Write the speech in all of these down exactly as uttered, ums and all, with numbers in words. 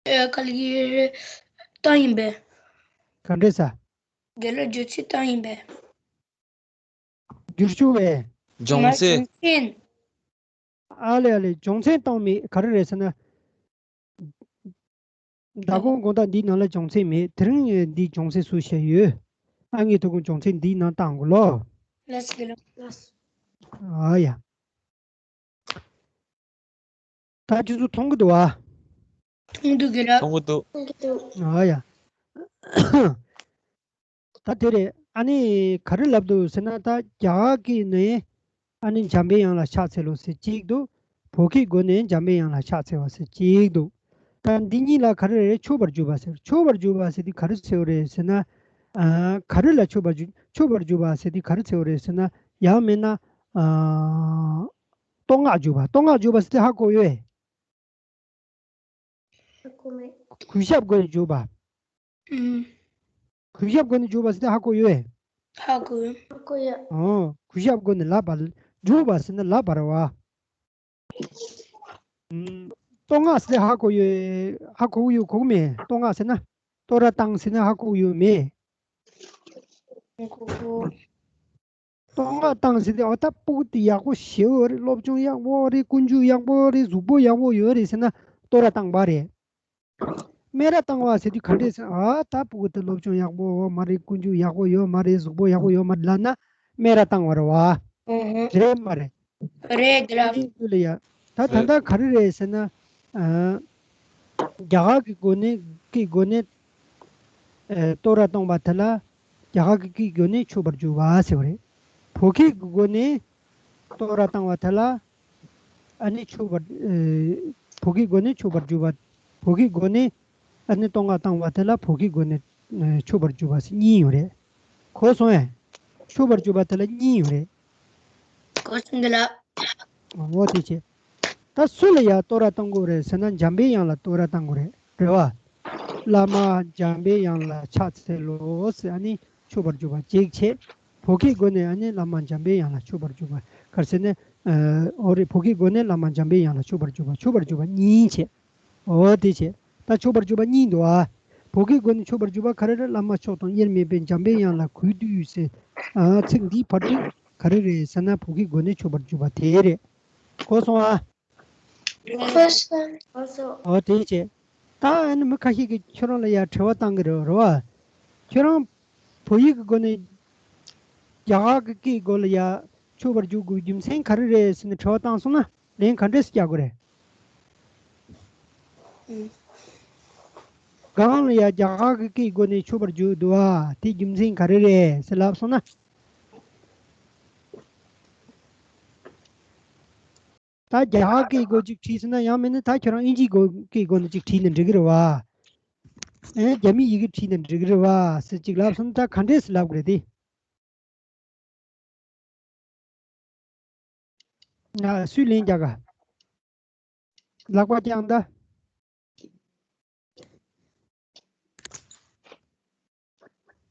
ཨེ། ག་ལེར་བཏང་ཡིན་པས། ག་འདྲས་ས། དགེ་ལགས། བརྗོད་ཚིག་བཏང་ཡིན་པས། བསྒྱུར་བཅོས་བས། སྦྱོང་ཚན། སྦྱོང་ཚན། ཨ་ལེ་ཨ་ལེ། སྦྱོང་ཚན་བཏང་མེད། ག་རེ་རེད་ཟེར་ན། མདང་དགོང་དགོང་དག་འདིའི་ནང་ལ་སྦྱོང་ཚན་མེད། དེ་རིང་འདིའི་སྦྱོང་ཚན་སུས་བཤད་ཡོད། ཨ་ངས་དོ་དགོང་སྦྱོང་ཚན་འདིའི་ནང་བཏང་དགོས་ལོ། ལགས་སོ། ཨ་ཡ། ད་ཁྱོད་ཚོ་མཐོང་གི་འདུག་བ། མཐོང་འདུག་དགེ་ལགས། མཐོང་གི་འདུག། མཐོང་གི་འདུག། ཨ་ཡ། ད་དེ་རེད། ཨ་ནི་ག་རེ་ལབ་འདུག་ཟེར་ན། ད་རྒྱ་གར་གྱི་ནི་ཨ་ནི་འཇམ་པའི་དབྱངས་ལ་ཕྱག་འཚལ་ལོ་ཟེར་གཅིག་འདུག། བོད་སྐད་སྒོ་ནས་འཇམ་པའི་དབྱངས་ལ་ཕྱག་འཚལ་བ་ཟེར་གཅིག་འདུག། ད་འདི་གཉིས་ལ་ག་རེ་རེད། འཆོར་བར་གྱུར་པ་ཟེར། འཆོར་བར་གྱུར་པ་ཟེར་དུས་ག་རེ་ཟེར་བ་རེད་ཟེར་ན། ཨ། ག་རེ་ལ་འཆོར་བར་གྱུར། འཆོར་བར་གྱུར་པ་ཟེར་དུས་ག་རེ་ཟེར་བ་རེད་ཟེར་ན། ཡང་མིན་ན། ཨ། བསྟོད་བསྔགས་བརྗོད་པ། བསྟོད་བསྔགས་བརྗོད་པ་ཟེར་དུས་ཧ་གོ་ཡོད། ཧ་གོ་མེད། གུས་ཞབས་སྒོ་ནས་བརྗོད་པ། ཨུམ། གུས་ཞབས་སྒོ་ནས་བརྗོད་པ་ཟེར་དུས་ཧ་གོ་ཡོད། ཧ་གོ་ཡོད། ཧ་གོ་ཡོད། ཨོ། གུས་ཞབས་སྒོ་ནས་ལབ་པ། བརྗོད་པ་ཟེར་ན་ལབ་པ་རེད་བ། ཨུམ། བསྟོད་བསྔགས་ཟེར་དུས་ཧ་གོ་ཡོད། ཧ་གོ་གི་ཡོད། གོ་གི་མེད། བསྟོད་བསྔགས་ཟེར་ན། བསྟོད་ར་བཏང་ཟེར་ན་ཧ་གོ་གི་ཡོད་མེད། ཧ་གོ་གི། བསྟོད་བསྔགས་བཏང་ཟེར་དུས། ཨོ། ད་སྤུ་གུ་དེ་ཡག་པོ་ཞེ་པོ་རེད། སློབ་སྦྱོང་ཡག་པོ་རེད། ཀུན་སྤྱོད་ཡག་པོ་རེད། གཟུགས་པོ་ཡག་པོ་ཡོད་རེད་ཟེར་ན་བསྟོད་ར་བཏང་པ་རེད། སྨད་ར་བཏང་བ་ཟེར་དུས་ག་འདྲས་ཟེར། ཨ། ད་སྤུ་གུ་དེ་སློབ་སྦྱོང་ཡག་པོ་ཡོད་མ་རེད། ཀུན་སྤྱོད་ཡག་པོ་ཡོད་མ་རེད། གཟུགས་པོ་ཡག་པོ་ཡོད་མ་རེད་ལབ་ན་སྨད་ར་བཏང་བ་རེད་བ། ཨུ་ཧུ། རེད་མ་རེད། རེད་དེ་ར། ཨ་ནི་འདི་ལ་ཡ། ད་ད་ལྟ་ག་རེ་རེད་ཟེར་ན། ཨ། རྒྱ་གར་གྱི་སྒོ་ནས། གི་སྒོ་ནས། ཨ། བསྟོད་ར་བཏང་བ་དེ་ལ་རྒྱ་གར་གྱི་སྐད་སྒོ་ནས་འཆོར་བར་གྱུར་པ་ཟེར་བ་རེད། བོད་སྐད་ཀྱི་སྒོ་ནས་བསྟོད་ར་བཏང་བ་དེ་ལ་ཨ་ནི་འཆོར་བར། ཨ། བོད་སྐད་སྒོ་ནས་འཆོར་བར་གྱུར་པ། བོད་སྐད་སྒོ་ནས་ཨ་ནི་བསྟོད་བསྔགས་བཏང་བ་དེ་ལ་བོད་སྐད་སྒོ་ནས། ཨ། འཆོར་བར་གྱུར་པ་ཟེར་གཉིས་ཡོད་རེད། གོ་སོང་ངས། འཆོར་བར་གྱུར་པ་དེ་ལ་གཉིས་ཡོད་རེད། གོ་སོང་། དགེ་ལགས། འོ་དེ་བྱས། ད་སུ་ལ་ཡ་བསྟོད་ར་བཏང་དགོས་རེད་ཟེར་ན། འཇམ་པའི་དབྱངས་ལ་བསྟོད་ར་བཏང་དགོས་རེད། རེད་བ། བླ་མ་འཇམ་པའི་དབྱངས་ལ་ཕྱག་འཚལ་ལོ་ཟེར། ཨ་ནི་འཆོར་བར་གྱུར་པ་གཅིག་བྱས། བོད་སྐད་སྒོ་ནས་ཨ་ནི་བླ་མ་འཇམ་པའི་དབྱངས་ལ་འཆོར་བར་གྱུར་པ། ག་རེ་ཟེར་ན། ཨ། འོ་རེད། བོད་སྐད་སྒོ་ནས་བླ་མ་འཇམ་པའི་དབྱངས་ལ་འཆོར་བར་གྱུར་པ། འཆོར་བར་གྱུར་པ་གཉིས་བྱས། འོ་དེ་བྱས། ད་འཆོར་བར་གྱུར་པ་གཉིས་འདུག་ཨ། བོད་སྐད་སྒོ་ནས་འཆོར་བར་གྱུར་པ་ག་རེ་རེད། བླ་མ་མཆོག་དང་དབྱེར་མེད་པའི་འཇམ་པའི་དབྱངས་ལ་གུས་འདུད་ཟེར། ཨ། ཚིག་འདིའི་བར་དུ་ག་རེ་རེད་ཟེར་ན། བོད་སྐད་སྒོ་ནས་འཆོར་བར་གྱུར་པ་དེ་རེད། གོ་སོང་ཨ། གོ་སོང་། གོ་སོང་། འོ་དེ་བྱས། ད་ཨ་ནི་མི་ཁ་ཤས་ཀྱིས་ཁྱོད་རང་ལ་ཡ་དྲི་བ་བཏང་གི་རེད། རེད་བ། ཁྱོད་རང་བོད་ཡིག་གི་སྒོ་ནས་རྒྱ་གར་གྱི་སྐད་སྒོ་ལ་ཡ་འཆོར་བར་འགྱུར་དགོས་རྒྱུ་མཚན་ག་རེ་རེད་ཟེར་ནས་དྲི་བ་བཏང་སོང་ན། ལན་ག་འདྲས་སེ་རྒྱག་དགོས་རེད། ཨུམ། སྒང་ལ་ཡ་རྒྱ་གར་གྱི་སྐད་སྒོ་ནས་འཆོར་བར་འགྱུར་འདུག་བ། དེ་རྒྱུ་མཚན་ག་རེ་རེད་ཟེར་ལབ་སོང་ན། ད་རྒྱ་གར་སྐད་སྒོ་ཅིག་བྲིས་ཟིན་ན། ཡང་མིན་ན་ད་ཁྱོད་རང་དབྱིན་ཇིའི་སྒོ་སྐད་སྒོ་ནས་ཅིག་བྲིས་ན་འགྲིག་གི་རེད་བ། ཨེ། རྒྱ་མིའི་ཡི་གེ་བྲིས་ན་འགྲིག་གི་རེད་བ་ཟེར་ཅིག་ལབ་སོང་ན། ད་ག་འདྲས་སེ་ལབ་དགོས་རེད་དེ། ང་སུས་ལན་རྒྱག་ག། ལག་པ་བརྐྱངས་ད།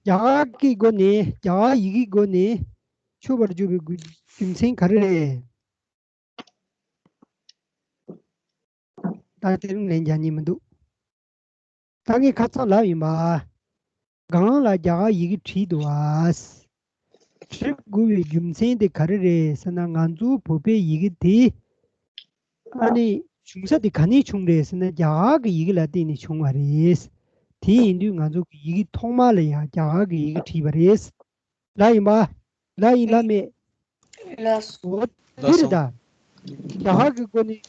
རྒྱ་གར་གྱི་སྒོ་ནས། རྒྱ་གར་ཡི་གེའི་སྒོ་ནས་འཆོར་བར་འགྱུར་བའི་རྒྱུ་མཚན་ག་རེ་རེད། ད་དེ་རིང་ལན་རྒྱག་མཁན་མི་འདུག། ད་ངས་ཁ་སང་ལབ་ཡིན་པ། སྒང་ལ་རྒྱ་གར་ཡི་གེ་བྲིས་འདུག་བ། བྲི་དགོས་པའི་རྒྱུ་མཚན་དེ་ག་རེ་རེད་ཟེར་ན། ང་ཚོའི་བོད་པའི་ཡི་གེ་དེ་ཨ་ནི་བྱུང་ས་དེ་ག་ནས་བྱུང་རེད་ཟེར་ན། རྒྱ་གར་གྱི་ཡི་གེ་ལ་བརྟེན་ནས་བྱུང་བ་རེད། དེ་ཡིན་དུས་ང་ཚོ་གི་ཡི་གེ་ཐོག་མ་ལ་ཡང་རྒྱ་གར་གྱི་ཡི་གེ་བྲིས་པ་རེད། ལབ་ཡིན་པ། ལབ་ཡིན་ལབ་མེད། ལགས་སོ། འོ་དེ་རེད་ད། རྒྱ་གར་གྱི་སྒོ་ནས་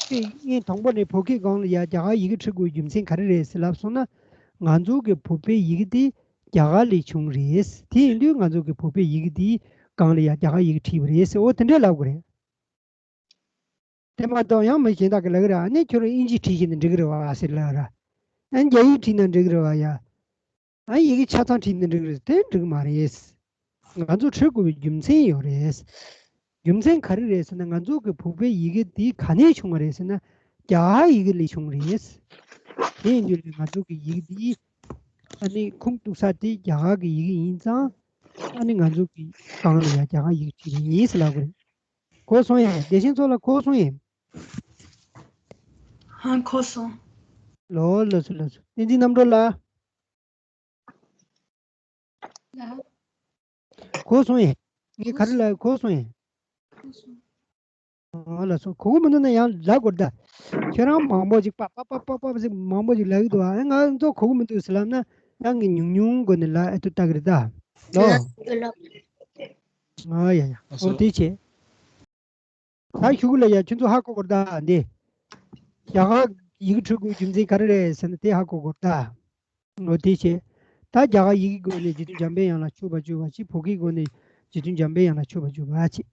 སྐད་ཡིག་དང་པོ་ནས་བོད་སྐད་སྒང་ལ་ཡ་རྒྱ་གར་ཡི་གེ་འབྲི་དགོས་རྒྱུ་མཚན་ག་རེ་རེད་ཟེར་ལབ་སོང་ན། ང་ཚོ་གི་བོད་པའི་ཡི་གེ་དེ་རྒྱ་གར་ལས་བྱུང་རེད། དེ་ཡིན་དུས་ང་ཚོ་གི་བོད་པའི་ཡི་གེ་དེའི་སྒང་ལ་ཡ་རྒྱ་གར་ཡི་གེ་བྲིས་པ་རེད་ཟེར། འོ་དེ་འདྲས་ལབ་དགོས་རེད། དེ་མ་གཏོགས་ཡང་མི་གཞན་དག་གིས་ལབ་ཀྱི་རེད། ཨ་ནི་ཁྱོད་རང་དབྱིན་ཇི་བྲིས་ཤེས་ན་འགྲིག་གི་རེད་བ་ཟེར་ལབ་ཀྱི་རེད། ཨ་ནི་རྒྱ་ཡིག་བྲིས་ན་འགྲིག་གི་རེད་བ་ཡ། ཨ། ཡི་གེ་ཆ་ཚང་བྲིས་ན་འགྲིག་རེད། དེ་འགྲིག་མ་རེད། ང་ཚོ་བྲི་དགོས་པའི་རྒྱུ་མཚན་ཡོད་རེད། རྒྱུ་མཚན་ག་རེ་རེད་ཟེར་ན། ང་ཚོ་གི་བོད་པའི་ཡི་གེ་འདི་ག་ནས་བྱུང་བ་རེད་ཟེར་ན། རྒྱ་གར་ཡི་གེ་ལས་བྱུང་རེད། དེ་ཡིན་དུས་ང་ཚོ་གི་ཡི་གེ་འདི་ཨ་ནི་ཁུངས་གཏུགས་ས་དེ་རྒྱ་གར་གི་ཡི་གེ་ཡིན་ཙང་། ཨ་ནི་ང་ཚོ་གི་སྒང་ལ་ཡང་རྒྱ་གར་ཡི་གེ་བྲིས་པ་ཡིན་ཟེར་ལབ་དགོས་རེད། གོ་སོང་ངས། བདེ་ཆེན་མཚོ་ལགས་གོ་སོང་ངས། ཧ། གོ་སོང་། ལོ་ལ་སུ་ལ་སུ། བསྟན་འཛིན་རྣམ་གྲོལ་ལགས། ལགས། གོ་སོང་ཡིན། ངས་ག་རེ་ལབ་གོ་སོང་ཡིན། གོ་སོང་། ཨོ་ལགས་སོ། གོ་གི་མི་འདུག་ན་ཡང་ལབ་དགོས་རེད་ད། ཁྱེད་རང་མང་པོ་ཅིག་པ་པ་པ་པ་པ་ཟེར་མང་པོ་ཅིག་ལབ་ཀྱི་འདུག་ཨ། ང་ཚོ་གོ་གི་མི་འདུག་ཟེར་ལབ་ན་ཡང་ངས་ཉུང་ཉུང་སྒོ་ནས་ལབ་ཨེ་ཐུབ་ལྟ་གི་རེད་ད། ལོ། ཨ་ཡ་ཡ། ཨོ་དེ་བྱས། ད་ཞུ་གི་ལ་ཡ་ཁྱོད་ཚོ་ཧ་གོ་དགོས་རེད་ད་འདི། རྒྱ་གར་ཡི་གེ་འབྲི་དགོས་རྒྱུ་མཚན་ག་རེ་རེད་ཟེར་ན་དེ་ཧ་གོ་དགོས་རེད་ད། འོ་དེ་བྱས། ད་རྒྱ་གར་ཡི་གེའི་སྒོ་ནས་རྗེ་བཙུན་འཇམ་པའི་དབྱངས་ལ་མཆོད་པར་གྱུར་པ་ཅིག་བོད་ཀྱི་སྒོ་ནས་རྗེ་བཙུན་འཇམ་པའི་དབྱངས་ལ་མཆོད་པར་གྱུར་པ་ཅིག་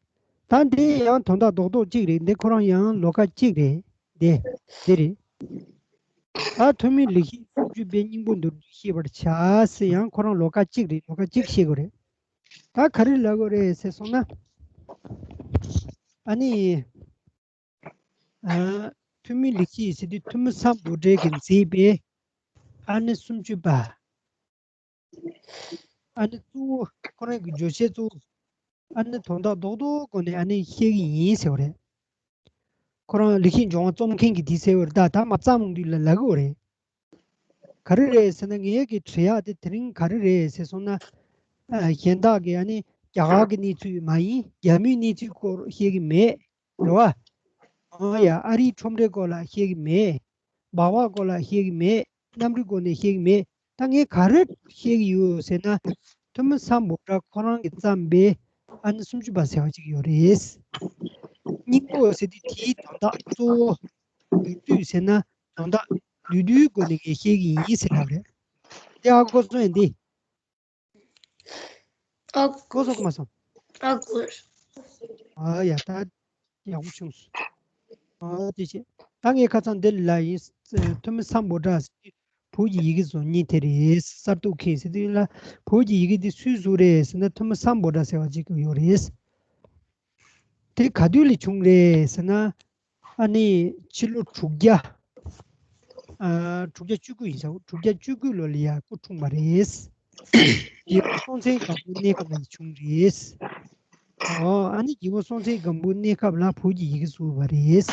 ད་འདི་ཡང་དོན་དག་རྡོག་རྡོག་གཅིག་རེད། འདི་ཁོ་རང་ཡང་ལོ་ཀ་གཅིག་རེད། འདི་འདི་རེད། ད་ཐོན་མིའི་ལེགས་བཤད་སུམ་ཅུ་པའི་སྙིང་པོ་མདོར་བསྡུས་ཤེས་པར་བྱ་ཟེར་ཡང་ཁོ་རང་ལོ་ཀ་གཅིག་རེད། ལོ་ཀ་གཅིག་ཤེས་དགོས་རེད། ད་ག་རེ་ལབ་དགོས་རེད་ཟེར་སོང་ན། ཨ་ནི། ཨ། ཐོན་མིའི་ལེགས་བཤད་ཟེར་དུས་ཐོན་མི་སམ་བྷོ་ཊས་ཀྱིས་མཛད་པའི་ཨ་ནི་སུམ་ཅུ་པ། ཨ་ནི་གཙོ་བོ་ཁོ་རང་གི་བརྗོད་བྱའི་གཙོ་བོ། ཨ་ནི་དོན་དག་རྡོག་རྡོག་སྒོ་ནས་ཨ་ནི་བཤད་ཀྱི་ཡིན་ཟེར་བ་རེད། ཁོ་རང་ལེགས་བཤད་ལྗོན་དབང་རྩོམ་མཁན་གྱིས་དེ་ཟེར་བ་རེད་ད། ད་མ་བརྩམས་དུས་ལ་ལབ་ཀྱི་ཡོད་རེད། ག་རེ་རེད་ཟེར་ན་ངའི་གི་དྲི་ཡག་དེ་དེ་རིང་ག་རེ་རེད་ཟེར་སོང་ན། ཨ། གཞན་དག་གིས་ཨ་ནི་རྒྱ་གར་གྱི་གནས་ཚུལ་མ་ཡིན་རྒྱ་མིའི་གནས་ཚུལ་སྐོར་བཤད་ཀྱི་མེད། རེད་བ། ཨ་ཡ་ཨ་རིའི་ཁྲོམ་རའི་སྐོར་ལ་བཤད་ཀྱི་མེད། སྦག་སྦག་སྐོར་ལ་བཤད་ཀྱི་མེད། གནམ་གྲུའི་སྒོ་ནས་བཤད་ཀྱི་མེད། ད་ངས་ག་རེ་བཤད་ཀྱི་ཡོད་ཟེར་ན། ཐོན་མི་སམ་བྷོ་ཊ་ཁོ་རང་གིས་བརྩམས་པའི་ཨ་ནི་སུམ་ཅུ་པ་ཟེར་བ་ཅིག་ཡོད་རེད། སྙིང་པོ་ཟེར་དུས་དེའི་དོན་དག་གཙོ་བོ་བསྡུས་བསྡུས་ཟེར་ན་དོན་དག་བསྡུས་བསྡུས་སྒོ་ནས་ངས་བཤད་ཀྱི་ཡིན་ཟེར་ལབ་རེད། དེ་ཧ་གོ་སོང་ཡིན་ཏེ། ཨ། གོ་སོང་གོ་མ་སོང་། ཨ། གོ། ཨ་ཡ་ད་ཡག་པོ་བྱུང་སོང་། ཨ་དེ་བྱས། ད་ངས་ཁ་སང་འདི་ལ་ཡིན། ཐོན་མི་སམ་བྷོ་ཊ་ཟེར་དུས་བོད་ཀྱི་ཡི་གེ་བཟོ་མཁན་དེ་རེད། གསར་གཏོད་མཁན་ཟེར་དུས་ལ་བོད་ཀྱི་ཡི་གེ་འདི་སུས་བཟོས་རེད་ཟེར་ན་ཐོན་མི་སམ་བྷོ་ཊ་ཟེར་བ་ཅིག་ཡོད་རེད། དེ་ག་དུས་ལ་བྱུང་རེད་ཟེར་ན། ཨ་ནི་ཕྱི་ལོ་དྲུག་བརྒྱ། ཨ། དྲུག་བརྒྱ་བཅུ་དགུ་ཡིན་ས། དྲུག་བརྒྱ་བཅུ་དགུ་ལོ་ལ་ཡ་སྐུ་འཁྲུངས་པ་རེད། རྒྱལ་པོ་སྲོང་བཙན་སྒམ་པོའི་གནས་སྐབས་ལ་བྱུང་རེད། ཨོ། ཨ་ནི་རྒྱལ་པོ་སྲོང་བཙན་སྒམ་པོའི་གནས་སྐབས་ལ་བོད་ཀྱི་ཡི་གེ་བཟོས་པ་རེད།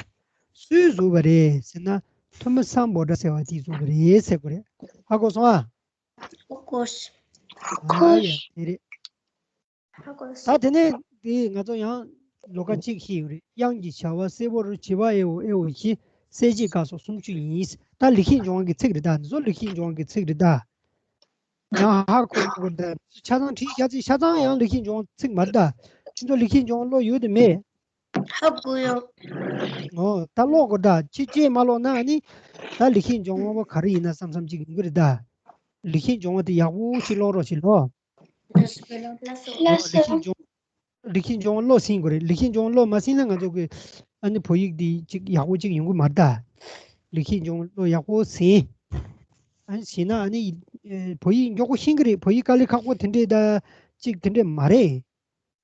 སུས་བཟོས་པ་རེད་ཟེར་ན་ཐོན་མི་སམ་བྷོ་ཊ་ཟེར་བ་དེས་བཟོས་པ་རེད་ཟེར་དགོས་རེད། ཧ་གོ་སོང་ཨ། ཧ་གོ་སོང་། ཨ་ཡ་དེ་རེད། ཧ་གོ་ད་སོང་། དེ་ནས་དེ་ང་ཚོ་ཡང་ལོ་ཀ་གཅིག་ཤེས་ཡོད་རེད། དབྱངས་ཀྱི་བྱ་བ་གསལ་བོར་བྱེད་པ་ཨེ་ཨོ་ཨེ་ཨོ་བཞི། གསལ་བྱེད་ཀ་སོགས་སུམ་ཅུ་ཡིན། ད་ལེགས་བཤད་ལྗོན་དབང་གི་ཚིག་རེད་ད། འདི་ཚོ་ལེགས་བཤད་ལྗོན་དབང་གི་ཚིག་རེད་ད། ཡང་ཧ་གོ་དགོས་ད། ཆ་ཚང་བྲིས་བཞག་ཚིག་ཆ་ཚང་ཡང་ལེགས་བཤད་ལྗོན་དབང་ཚིག་མ་རེད་ད། ཁྱེད་ཚོ་ལེགས་བཤད་ལྗོན་དབང་ཀློག་ཡོད་དེ་མེད། ཧ་གོ་ཡོད། ཨོ་ད་ཀློག་དགོས་ད། ཁྱེད་ཀྱིས་མ་ཀློག་ན་ཨ་ནི་ད་ལེགས་བཤད་ལྗོན་དབང་པོ་ག་རེ་ཡིན་ན་བསམ་བསམ་ཅིག་ཡོང་གི་རེད་ད། ལེགས་བཤད་ལྗོན་དབང་དེ་ཡག་པོ་ཞིག་ཀློག་རོགས་བྱེད་ལོ། ལགས་སོ། ལེགས་བཤད་ལྗོན། ལེགས་བཤད་ལྗོན་དབང་ཀློག་ཟིན་དགོས་རེད། ལེགས་བཤད་ལྗོན་དབང་ཀློག་མ་ཟིན་ན་ང་ཚོ་གི་ཨ་ནི་བོད་ཡིག་འདི་ཅིག་ཡག་པོ་ཅིག་ཡོང་གི་མ་རེད་ད། ལེགས་བཤད་ལྗོན་དབང་ཀློག་ཡག་པོ་ཟིན། ཨ་ནི་ཟིན་ན་ཨ་ནི་ཨེ་བོད་ཡིག་མགྱོགས་པོ་ཤེས་ཀྱི་རེད། བོད་ཡིག་དཀའ་ལས་ཁག་པོ་དེ་འདྲས་ད་ཅིག་དེ་འདྲས་མ་རེད།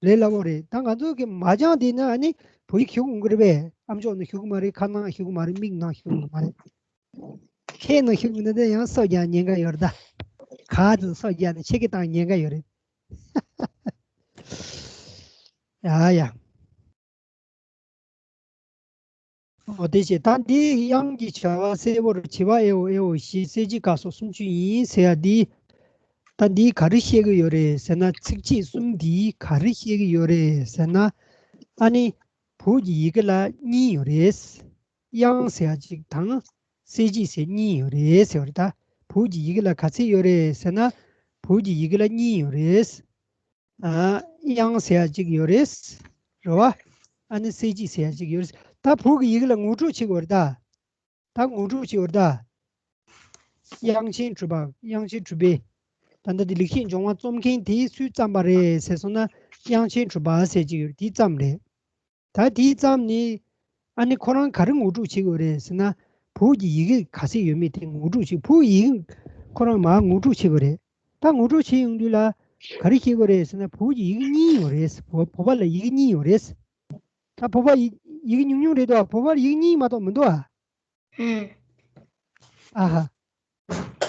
ལས་སླ་པོ་རེད། ད་ང་ཚོ་གི་མ་སྦྱངས་དེ་ན་ཨ་ནི་བོད་ཡིག་ཤེས་ཀྱི་ཡོང་གི་རེད་པས། ཨམ་ཅོག་ནང་ཤེས་ཀྱི་མ་རེད། ཁ་ནང་ཤེས་ཀྱི་མ་རེད། མིག་ནང་ཤེས་ཀྱི་མ་རེད། ཁའི་ནང་ཤེས་ཀྱི་མི་འདུག་ན་ཡང་སོ་རྒྱག་ཉེན་ཁ་ཡོད་རེད་ད། ག་ཚོད་སོ་རྒྱག་ནས་ཆེ་གེ་བཏང་ཉེན་ཁ་ཡོད་རེད། ཡ་ཡ། འོ་དེ་བྱས་ད་འདི་དབྱངས་ཀྱི་བྱ་བ་གསལ་བོར་བྱེད་པ་ཨེ་ཨོ་ཨེ་ཨོ་བཞི། གསལ་བྱེད་ཀ་སོགས་སུམ་ཅུ་ཡིན་ཟེར་ཡ་འདི། ད་འདི་ག་རེ་བཤད་ཀྱི་ཡོད་རེད་ཟེར་ན། ཚིགས་བཅད་གསུམ་འདིས་ག་རེ་བཤད་ཀྱི་ཡོད་རེད་ཟེར་ན། ཨ་ནི་བོད་ཀྱི་ཡི་གེ་ལ་གཉིས་ཡོད་རེད། དབྱངས་ཟེར་ཡ་གཅིག་དང་གསལ་བྱེད་ཟེར་གཉིས་ཡོད་རེད་ཟེར་བ་རེད་ད། བོད་ཀྱི་ཡི་གེ་ལ་ག་ཚད་ཡོད་རེད་ཟེར་ན། བོད་ཀྱི་ཡི་གེ་ལ་གཉིས་ཡོད་རེད། ཨ། དབྱངས་ཟེར་ཡ་གཅིག་ཡོད་རེད། རེད་བ། ཨ་ནི་གསལ་བྱེད་ཟེར་ཡ་གཅིག་ཡོད་རེད། ད་བོད་ཀྱི་ཡི་གེ་ལ་ངོ་སྤྲོད་བྱེད་དགོས་རེད་ད། ད་ངོ་སྤྲོད་བྱེད་དགོས་རེད་ད། དབྱངས་ཅན་གྲུབ་པ། དབྱངས་ཅན་གྲུབ་པས། ད་ལྟ་འདི་ལེགས་བཤད་ལྗོན་དབང་རྩོམ་མཁན་དེས་སུས་བརྩམས་པ་རེད་ཟེར་སོང་ན། དབྱངས་ཅན་གྲུབ་པ་ཟེར་གཅིག་ཡོད་རེད། དེས་བརྩམས་རེད། ད་དེའི་ཙམ་ནི། ཨ་ནི་ཁོ་རང་ག་རེ་ངོ་སྤྲོད་བྱེད་དགོས་རེད་ཟེར་ན། བོད་ཀྱི་ཡི་གེ་ག་ཚད་ཡོད་མེད་དེ་ངོ་སྤྲོད་བྱེད། བོད་ཡི་གེ་ཁོ་རང་མར་ངོ་སྤྲོད་བྱེད་དགོས་རེད། ད་ངོ་སྤྲོད་བྱེད་ཡོང་དུས་ལ་ག་རེ་བཤད་དགོས་རེད་ཟེར་ན། བོད་ཀྱི་ཡི་གེ་གཉིས་ཡོད་རེད། བོད་བོད་པ་ལ་ཡི་གེ་གཉིས་ཡོད་རེད། ད་བོད་པ་ཡི་ཡི་གེ་ཉུང་ཉུང་རེད་དོ། བོད་པ་ལ་ཡི་གེ་གཉིས་མ་གཏོགས་མི་འདུག་ཨ། ཨུམ། ཨ་ཧ།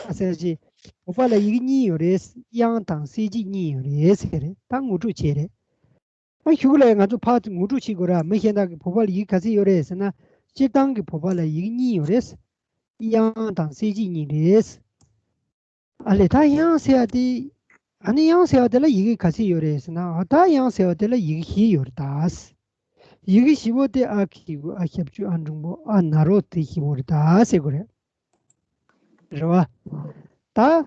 ཨ་ཟེར་ཅི། བོད་པ་ལ་ཡི་གེ་གཉིས་ཡོད་རེད། དབྱངས་དང་གསལ་བྱེད་གཉིས་ཡོད་རེད་ཟེར་རེད། ད་ངོ་སྤྲོད་བྱས་རེད། ཨ་ཞུ་གི་ལ་ཡ་ང་ཚོ་ཕར་ངོ་སྤྲོད་བྱེད་དགོས་ར། མི་གཞན་དག་གི་བོད་པ་ལ་ཡི་གེ་ག་ཚད་ཡོད་རེད་ཟེར་ན། སྤྱིར་བཏང་གི་བོད་པ་ལ་ཡི་གེ་གཉིས་ཡོད་རེད། དབྱངས་དང་གསལ་བྱེད་གཉིས་རེད། ཨ་ལས་ད་དབྱངས་ཟེར་ཡ་དེ། ཨ་ནི་དབྱངས་ཟེར་བ་དེ་ལ་ཡི་གེ་ག་ཚད་ཡོད་རེད་ཟེར་ན། ཨ་ད་དབྱངས་ཟེར་བ་དེ་ལ་ཡི་གེ་བཞི་ཡོད་རེད་ད། ཡི་གེ་བཞི་པོ་དེ་ཨ་གི་གུ་ཨ་ཞབས་ཀྱུ་ཨ་འགྲེང་བུ་ཨ་ན་རོ་དེ་བཞི་པོ་རེད་ད་ཟེར་དགོས་རེད། རེད་བ། ད།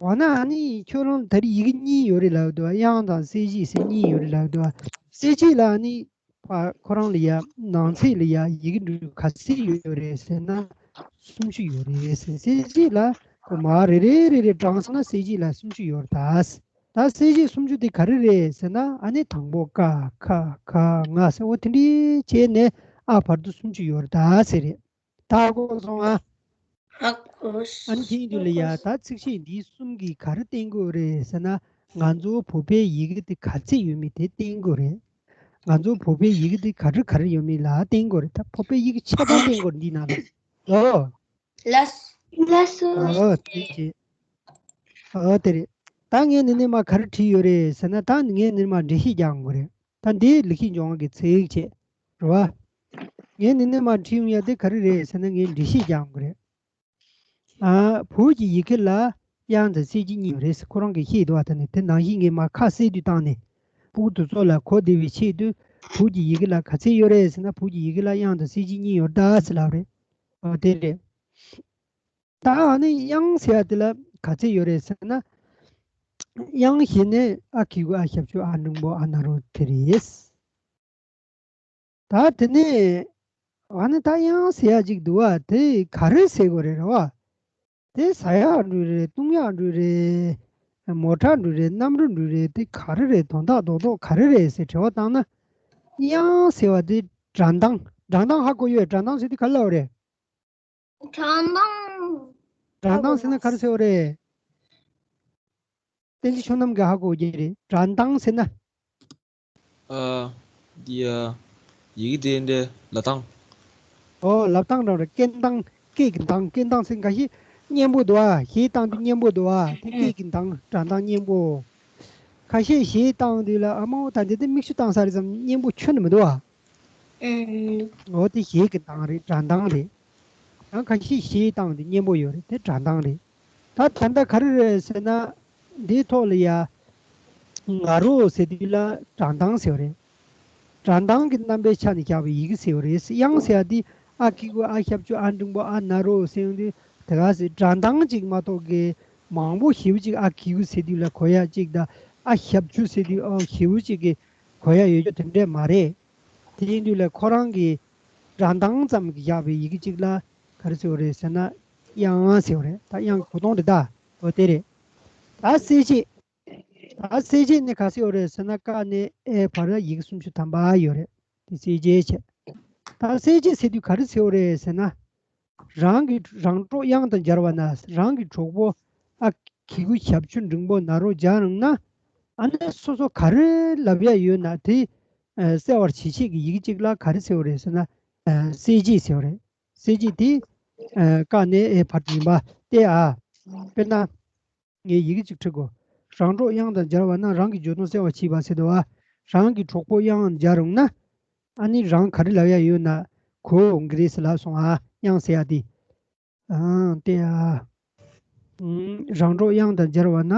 འོ་ན་ཨ་ནི་ཁྱོད་རང་ད་རེས་ཡི་གེ་གཉིས་ཡོད་རེད་ལབ་འདུག་དབྱངས་དང་གསལ་བྱེད་ཟེར་གཉིས་ཡོད་རེད་ལབ་འདུག་གསལ་བྱེད་ལ་ཨ་ནི་ཕ་ཁོ་རང་ལ་ཡ་ནང་ཚིག་ལ་ཡ་ཡི་གེ་འབྲུ་ག་ཚད་ཡོད་རེད་ཟེར་ན་སུམ་ཅུ་ཡོད་རེད་ཟེར། གསལ་བྱེད་ལ་ཁོ་མ་རེ་རེ་རེ་རེ་བགྲངས་སོང་ན་གསལ་བྱེད་ལ་སུམ་ཅུ་ཡོད་རེད་ད། ད་གསལ་བྱེད་སུམ་ཅུ་དེ་ག་རེ་རེད་ཟེར་ན་ཨ་ནི་དང་པོ་ཀ་ཁ་ག་ང་ཟེར་འོ་དེ་འདྲའི་བྱས་ནས་ཨ་བར་དུ་སུམ་ཅུ་ཡོད་རེད་ད་ཟེར་རེད། ད་གོ་སོང་ཨ། ཧ་གོ་སོང་། ཨ་ནི་དེ་ཡིན་དུས་ལ་ཡ་ད་ཚིག་བཅད་འདི་གསུམ་གྱིས་ག་རེ་བསྟན་གྱི་ཡོད་རེད་ཟེར་ན། ང་ཚོ་བོད་པའི་ཡི་གེ་དེ་ག་ཚད་ཡོད་མེད་དེ་བསྟན་གྱི་ཡོད་རེད། ང་ཚོ་བོད་པའི་ཡི་གེ་དེ་ག་རེ་ག་རེ་ཡོད་མེད་ལ་བསྟན་གྱི་ཡོད་རེད། ད་བོད་པའི་ཡི་གེ་ཁྱད་པར་བསྟན་གྱི་ཡོད་རེད་འདི་ནང་ལ། ལོ། ལགས་སོ། ལགས་སོ། ཨོ་དེ་ཅི། ཨོ་དེ་རེད། ད་ངས་འདི་ནས་མ་ག་རེ་བྲིས་ཡོད་རེད་ཟེར་ན། ད་ངས་འདི་ནས་མ་འགྲེལ་བཤད་རྒྱག་དགོས་རེད། ད་འདི་ལེགས་བཤད་ལྗོན་དབང་གི་ཚིག་བཅད། རེད་བ། ངས་འདི་ནས་མ་བྲིས་ཡོང་ཡ་དེ་ག་རེ་རེད་ཟེར་ན་ངས་འགྲེལ་བཤད་རྒྱག་དགོས་རེད། ཨ། བོད་ཀྱི་ཡི་གེ་ལ་དབྱངས་དང་གསལ་བྱེད་གཉིས་ཡོད་རེད་ཟེར་ཁོ་རང་གིས་བཤད་འདུག་བ། ད་ནི་དེ་ནང་བཞིན་ངས་མ་ཁ་གསལ་དུ་བཏང་ནས་སྤུ་གུ་དེ་ཚོ་ལ་གོ་བདེ་བའི་ཆེད་དུ་བོད་ཀྱི་ཡི་གེ་ལ་ག་ཚད་ཡོད་རེད་ཟེར་ན། བོད་ཀྱི་ཡི་གེ་ལ་དབྱངས་དང་གསལ་བྱེད་གཉིས་ཡོད་རེད་ད་ཟེར་ལབ་རེད། ཨོ་དེ་རེད། ད་ཨ་ནི་དབྱངས་ཟེར་ཡ་དེ་ལ་ག་ཚད་ཡོད་རེད་ཟེར་ན། དབྱངས་ཞེས་ནས་ཨ་གི་གུ་ཨ་ཞབས་ཀྱུ་ཨ་འགྲེང་བུ་ཨ་ན་རོ་དེ་རེད། ད་དེ་ནས་ཨ་ནི་ད་དབྱངས་ཟེར་ཡ་ཅིག་འདུག་བ། དེ་ག་རེ་ཟེར་དགོས་རེད་རེད་བ། དེ་ཟ་ཡག་འདྲ་རེད། བཏུང་ཡག་འདྲ་རེད། མོ་ཊ་འདྲ་རེད། གནམ་གྲུ་འདྲ་རེད། དེ་ག་རེ་རེད། དོན་དག་རྡོག་རྡོག་ག་རེ་རེད་ཟེར་དྲི་བ་བཏང་ན། དབྱངས་ཟེར་བ་དེ་སྒྲ་གདངས། སྒྲ་གདངས་ཧ་གོ་ཡོད། སྒྲ་གདངས་ཟེར་དུས་ག་རེ་ལབ་རེད། སྒྲ་གདངས། སྒྲ་གདངས་ཟེར་ན་ག་རེ་ཟེར་བ་རེད། བསྟན་འཛིན་ཆོས་རྣམ་གྱིས་ཧ་གོ་གི་རེད། སྒྲ་གདངས་ཟེར་ན། ཨ། འདི་ཡ། ཡི་གེ་དེ་འདྲའི་ལབ་སྟངས། ཨོ་ལབ་སྟངས་འདྲ་རེད། སྐད་གདངས། སྐད་ཀྱི་གདངས། སྐད་གདངས་ཟེར་ཁ་ཤས་སྙན་པོ་འདུག་ཨ། གཞས་བཏང་དུས་སྙན་པོ་འདུག་ཨ། དེ་སྐད་ཀྱི་གདངས། སྒྲ་གདངས་སྙན་པོ། ཁ་ཤས་གཞས་བཏང་དུས་ལ་ཨ་མའོ་ད་འདི་དེ་མིག་ཆུ་བཏང་ས་རེད་ཙམ་སྙན་པོ་ཁྱོན་ནས་མི་འདུག་ཨ། ཨོ་དེ་གཞས་ཀྱི་གདངས་རེད། སྒྲ་གདངས་རེད། ཡང་ཁ་ཤས་གཞས་བཏང་དུས་སྙན་པོ་ཡོད་རེད། དེ་སྒྲ་གདངས་རེད། ད་ད་ལྟ་ག་རེ་རེད་ཟེར་ན། འདིའི་ཐོག་ལ་ཡ། ང་རོ་ཟེར་དུས་ལ་སྒྲ་གདངས་ཟེར་བ་རེད། སྒྲ་གདངས་ཀྱི་རྣམ་པའི་ཆ་ནས་བཞག་པའི་ཡི་གེ་ཟེར་བ་རེད། དབྱངས་ཟེར་ཡ་འདི་ཨ་གི་གུ་ཨ་ཞབས་ཀྱུ་ཨ་འགྲེང་བུ་ཨ་ན་རོ་ཟེར་ཡོང་དུས་དེ་ག་ཟེར། སྒྲ་གདངས་ཅིག་མ་གཏོགས་ཀྱི་མང་པོ་ཞེ་པོ་ཅིག་ཨ་གི་གུ་ཟེར་དུས་ལ་གོ་ཡ་ཅིག་དང་། ཨ་ཞབས་ཀྱུ་ཟེར་དུས་ཨ་ཞེ་པོ་ཅིག་གི་གོ་ཡ་ཡོད་རྒྱུ་དེ་འདྲས་མ་རེད། དེ་ཡིན་དུས་ལ་ཁོ་རང་གི་སྒྲ་གདངས་ཙམ་གྱིས་བཞག་པའི་ཡི་གེ་གཅིག་ལ་ག་རེ་ཟེར་བ་རེད་ཟེར་ན། དབྱངས་ཟེར་བ་རེད། ད་དབྱངས་གོ་སྟངས་རེད་ད། འོ་དེ་རེད། ད་གསལ་བྱེད། ད་གསལ་བྱེད་ནི་ག་ཟེར་བ་རེད་ཟེར་ན། ཀ་ནས་ཨའི་བར་ཡི་གེ་སུམ་ཅུ་ཐམ་པ་ཡོད་རེད། དེ་གསལ་བྱེད་བྱས། ད་གསལ་བྱེད་ཟེར་དུས་ག་རེ་ཟེར་བ་རེད་ཟེར་ན། རང་གི་རང་གྲོགས་དབྱངས་དང་སྦྱར་བ་ན། རང་གི་གྲོགས་པོ་ཨ་གི་གུ་ཞབས་ཀྱུ་འགྲེང་བུ་ན་རོ་སྦྱར་ཡོང་ན། ཨ་ནི་སོ་སོ་ག་རེ་ལབ་ཡ་ཡོད་ན་དེ་ཨ་གསལ་བར་བྱེད་ཆེད་ཀྱི་ཡི་གེ་གཅིག་ལ་ག་རེ་ཟེར་བ་རེད་ཟེར་ན། ཨ་གསལ་བྱེད་ཟེར་བ་རེད། གསལ་བྱེད་དེ་ཨ་ཀ་ནས་ཨའི་བར་དུ་ཡིན་པ་སྟེ་ཨ། དཔེར་ན། ངས་ཡི་གེ་གཅིག་བྲི་གོ། རང་གྲོགས་དབྱངས་དང་སྦྱར་བ་ན། རང་གི་འཇོན་ཐང་གསལ་བར་བྱེད་པ་ཟེར་འདུག་བ། རང་གི་གྲོགས་པོ་དབྱངས་སྦྱར་ཡོང་ན། ཨ་ནི་རང་ག་རེ་ལབ་ཡ་ཡོད་ན་གོ་འོང་གི་རེད་ཟེར་ལབ་སོང་ཨ། དབྱངས་ཟེར་ཡ་དེ། ཨང་། དེ་ཨ། ཨང་། རང་གྲོགས་དབྱངས་དང་སྦྱར་བ་ན།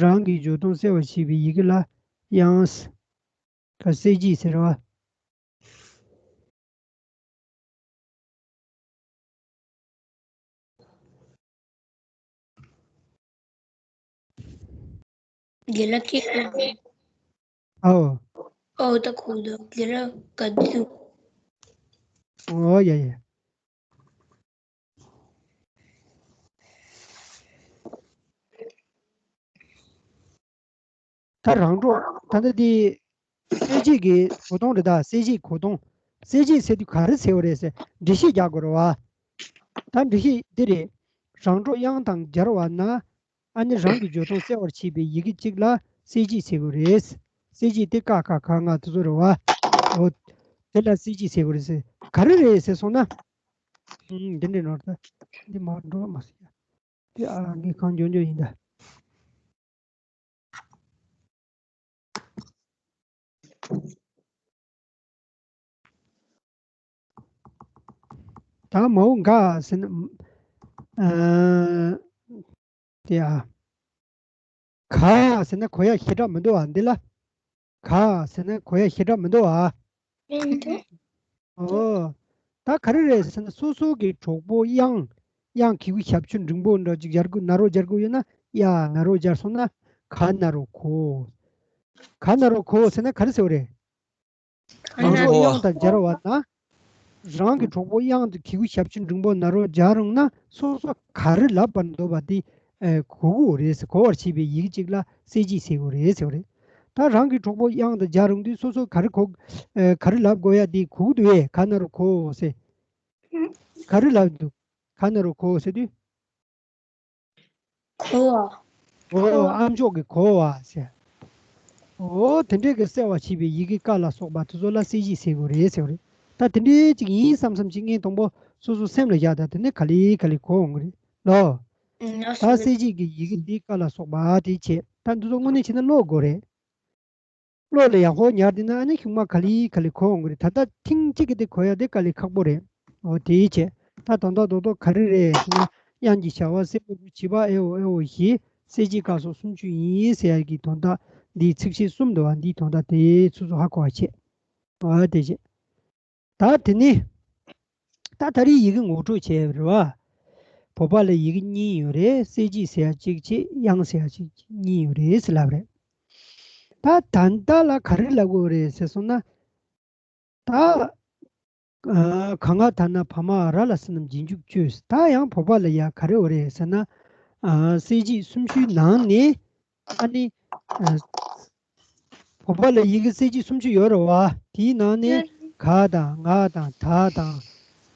རང་གི་འཇོན་ཐང་གསལ་བར་བྱེད་པའི་ཡི་གེ་ལ་དབྱངས། ག་གསལ་བྱེད་ཟེར་བ། དེ་ལ་ཁྱེད། ཨོ། ཨོ་ད་གོ་འདུག་དེ་ལ་ག་འདུག་ཨོ་ཡ་ཡ། ད་རང་གྲོགས་ད་ལྟ་དེ་གསལ་བྱེད་ཀྱི་གོ་སྟངས་རེད་ད། གསལ་བྱེད་གོ་སྟངས། གསལ་བྱེད་ཟེར་དུས་ག་རེ་ཟེར་བ་རེད་ཟེར་འགྲེལ་བཤད་རྒྱག་དགོས་རེད་བ། ད་འགྲེལ་བཤད་འདི་རེད། རང་གྲོགས་དབྱངས་དང་སྦྱར་བ་ན། ཨ་ནི་རང་གི་འཇོན་ཐང་གསལ་བར་བྱེད་པའི་ཡི་གེ་གཅིག་ལ་གསལ་བྱེད་ཟེར་དགོས་རེད། གསལ་བྱེད་དེ་ཀ་ཁ་ག་ང་དེ་ཚོ་རེད་བ། འོ། དེ་ལ་གསལ་བྱེད་ཟེར་དགོས་རེད་ཟེར། ག་རེ་རེད་ཟེར་སོང་ན། ཨུམ། འདི་འདྲས་ནོར་ད། འདི་མ་འགྲོ་མ་ཟེར་ཡ། དེ་ཨ་ངས་གང་འཇོན་འཇོན་ཡིན་ད། ད་མའོ་ག་ཟེར་ན། ཨ། དེ་ཨ། ག་ཟེར་ན་གོ་ཡ་ཞེ་དྲག་མི་འདུག་ཨ། འདི་ལ། ག་ཟེར་ན་གོ་ཡ་ཞེ་དྲག་མི་འདུག་ཨ། མི་འདུག་ཨོ། ད་ག་རེ་རེད་ཟེར་ན་སོ་སོ་གི་གྲོགས་པོ་དབྱངས། དབྱངས་གི་གུ་ཞབས་ཀྱུ་འགྲེང་བུ་འདྲ་ཅིག་སྦྱར་དགོས། ན་རོ་སྦྱར་དགོས་ཡོད་ན་ཡ་ན་རོ་སྦྱར་སོང་ན་ག་ན་རོ་གོ། ག་ན་རོ་གོ་ཟེར་ན་ག་རེ་ཟེར་བ་རེད། ག་ན་རོ་རང་གྲོགས་གོ། དབྱངས་དང་སྦྱར་བ་ན། རང་གི་གྲོགས་པོ་དབྱངས་དང་གི་གུ་ཞབས་ཀྱུ་འགྲེང་བུ་ན་རོ་སྦྱར་རུང་ན་སོ་སོ་ག་རེ་ལབ་པར་འདོད་པ་དེ་ཨེ་གོ་དགོས་རེད་ཟེར། གོ་བར་བྱེད་པའི་ཡི་གེ་གཅིག་ལ་གསལ་བྱེད་ཟེར་དགོས་རེད་ཟེར་བ་རེད། ད་རང་གི་གྲོགས་པོ་དབྱངས་དང་སྦྱར་རུང་དུས་སོ་སོ་ག་རེ་གོ། ཨེ་ག་རེ་ལབ་དགོས་ཡ་དེ་གོ་གི་འདུག་ཨེ། ག་ན་རོ་གོ་ཟེར། ག་རེ་ལབ་འདུག་ག་ན་རོ་གོ་ཟེར་དུས། གོ་བ། ཨོ། ཨམ་ཅོག་གི་གོ་བ་ཟེར། ཨོ། དེ་འདྲའི་གི་གསལ་བར་བྱེད་པའི་ཡི་གེ་ཀ་ལ་སོགས་པ་དེ་ཚོ་ལ་གསལ་བྱེད་ཟེར་དགོས་རེད་ཟེར་བ་རེད། ད་དེ་འདྲའི་ཅིག་ཡིན་བསམ་བསམ་ཅིག་ངས་དང་པོ་སོ་སོ་སེམས་ལ་བཞག། ད་དེ་ནས་ག་ལེ་ག་ལེ་གོ་འོང་གི་རེད་ལོ། ཨང་། ད་གསལ་བྱེད་ཀྱི་ཡི་གེ་དེ་ཀ་ལ་སོགས་པ་དེ་བྱས། ད་འདི་ཚོ་དངོས་གནས་བྱས་ན་ཀློག་དགོས་རེད། བློ་ལ་ཡག་པོ་ཉར་བསྡད་ན་ཨ་ནི་གཞུག་མ་ག་ལེ་ག་ལེ་གོ་འོང་གི་རེད། ད་ལྟ་ཐེངས་གཅིག་གི་དེ་གོ་ཡ་དེ་དཀའ་ལས་ཁག་པོ་རེད། འོ་དེའི་ཆེད་ད་དོན་དག་རྡོག་རྡོག་ག་རེ་རེད་ཟེར་ན། དབྱངས་ཀྱི་བྱ་བ་གསལ་པོ་བྱེད་པ་ཨེ་འོ་ཨེ་འོ་ཞེས་གསལ་བྱེད་ཀ་སོགས་སུམ་ཅུ་ཡིན་ཟེར་ཡ་གི་དོན་དག་འདིའི་ཚིགས་བཅད་གསུམ་འདུག་བ། འདིའི་དོན་དག་དེ་ཚོ་ཚོ་ཧ་གོ་བ་བྱེད། འོ་དེ་བྱེད། ད་དེ་ནི། ད་ད་རེས་ཡི་གེ་ངོ་སྤྲོད་བྱས་པ་རེད་བ། བོད་པ་ལ་ཡི་གེ་གཉིས་ཡོད་རེད། གསལ་བྱེད་ཟེར་ཡ་གཅིག་བྱས། དབྱངས་ཟེར་ཡ་གཅིག་གཉིས་ཡོད་རེད་ཟེར་ལབ་རེད། ད་ད་ལྟ་ལ་ག་རེ་ལབ་དགོས་རེད་ཟེར་སོང་ན། ད་ཨ་ག་ང་ད་ན་བ་མ་ར་ལ་ས་རྣམས་རྗེས་འཇུག་བཅུ། ད་ཡང་བོད་པ་ལ་ཡ་ག་རེ་ཡོད་རེད་ཟེར་ན། ཨ་གསལ་བྱེད་སུམ་ཅུའི་ནང་ནས། ཨ་ནི། ཨ་བོད་པ་ལ་ཡི་གེ་གསལ་བྱེད་སུམ་ཅུ་ཡོད་རེད་བ། དེའི་ནང་ནས་ག་དང་ང་དང་ད་དང་།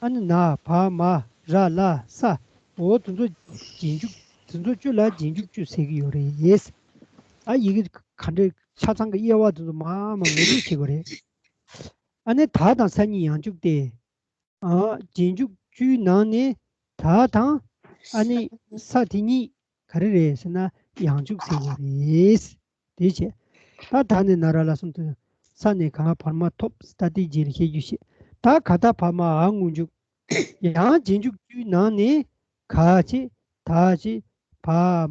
ཨ་ནི་ན་བ་མ་ར་ལ་ས། འོ་དེ་ཚོ་རྗེས་འཇུག་དེ་ཚོ་བཅུ་ལ་རྗེས་འཇུག་བཅུ་ཟེར་གྱི་ཡོད་རེད། ཨ་ཡི་གེ་ག་འདྲའི་ཆ་ཚང་གི་དབྱེ་བ་དེ་ཚོ་མ་མ་ངོ་སྤྲོད་བྱེད་དགོས་རེད། ཨ་ནི་ད་དང་ས་གཉིས་ཡང་འཇུག་སྟེ། ཨ་རྗེས་འཇུག་བཅུའི་ནང་ནས་ད་དང་ཨ་ནི་ས་དེ་གཉིས་ག་རེ་རེད་ཟེར་ན་ཡང་འཇུག་ཟེར་བ་རེད། དེ་བྱས། ད་ད་ནས་ན་ར་ལ་གསུམ་དུ། ས་ནས་ག་ང་བར་མ་ཐོབ། ད་དེའི་རྗེས་ལ་བཤད་རྒྱུ་བཤད། ད་ག་ད་བ་མ་འ་སྔོན་འཇུག་ཡང་རྗེས་འཇུག་བཅུའི་ནང་ནས་ག་བྱས། ད་བྱས། བ་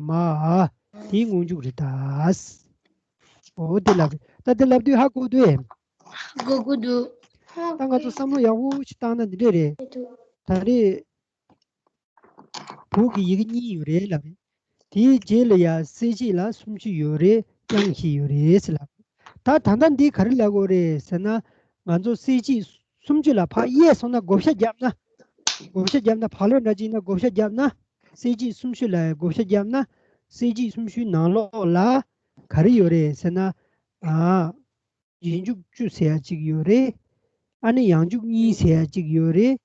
མ་འ། དེའི་སྔོན་འཇུག་རེད་ད། འོ་དེ་ལབ་རེད། ད་དེ་ལབ་དུས་ཧ་གོ་འདུག་ཨེ། གོ་གི་འདུག་ད་ང་ཚོ་བསམ་བློ་ཡག་པོ་ཞིག་བཏང་ན་འདི་འདྲས་རེད། ད་རེས་བོད་ཀྱི་ཡི་གེ་གཉིས་ཡོད་རེད་ལབ་རེད། དེའི་རྗེས་ལ་ཡ་གསལ་བྱེད་ལ་སུམ་ཅུ་ཡོད་རེད། དབྱངས་བཞི་ཡོད་རེད་ཟེར་ལབ། ད་ད་ལྟ་འདི་ག་རེ་ལབ་དགོས་རེད་ཟེར་ན། ང་ཚོ་གསལ་བྱེད་སུམ་ཅུ་ལ་ཕར་དབྱེ་སོང་ན། བགོ་བཤའ་བརྒྱབ་ན། བགོ་བཤའ་བརྒྱབ་ན། བག་ལེབ་འདྲ་ཅིག་ན་བགོ་བཤའ་བརྒྱབ་ན། གསལ་བྱེད་སུམ་ཅུ་ལ་བགོ་བཤའ་བརྒྱབ་ན། གསལ་བྱེད་སུམ་ཅུའི་ནང་ལོགས་ལ་ག་རེ་ཡོད་རེད་ཟེར་ན། ཨ། རྗེས་འཇུག་བཅུ་ཟེར་ཡ་གཅིག་ཡོད་རེད། ཨ་ནི་ཡང་འཇུག་གཉིས་ཟེར་ཡ་གཅིག་ཡོད་རེད།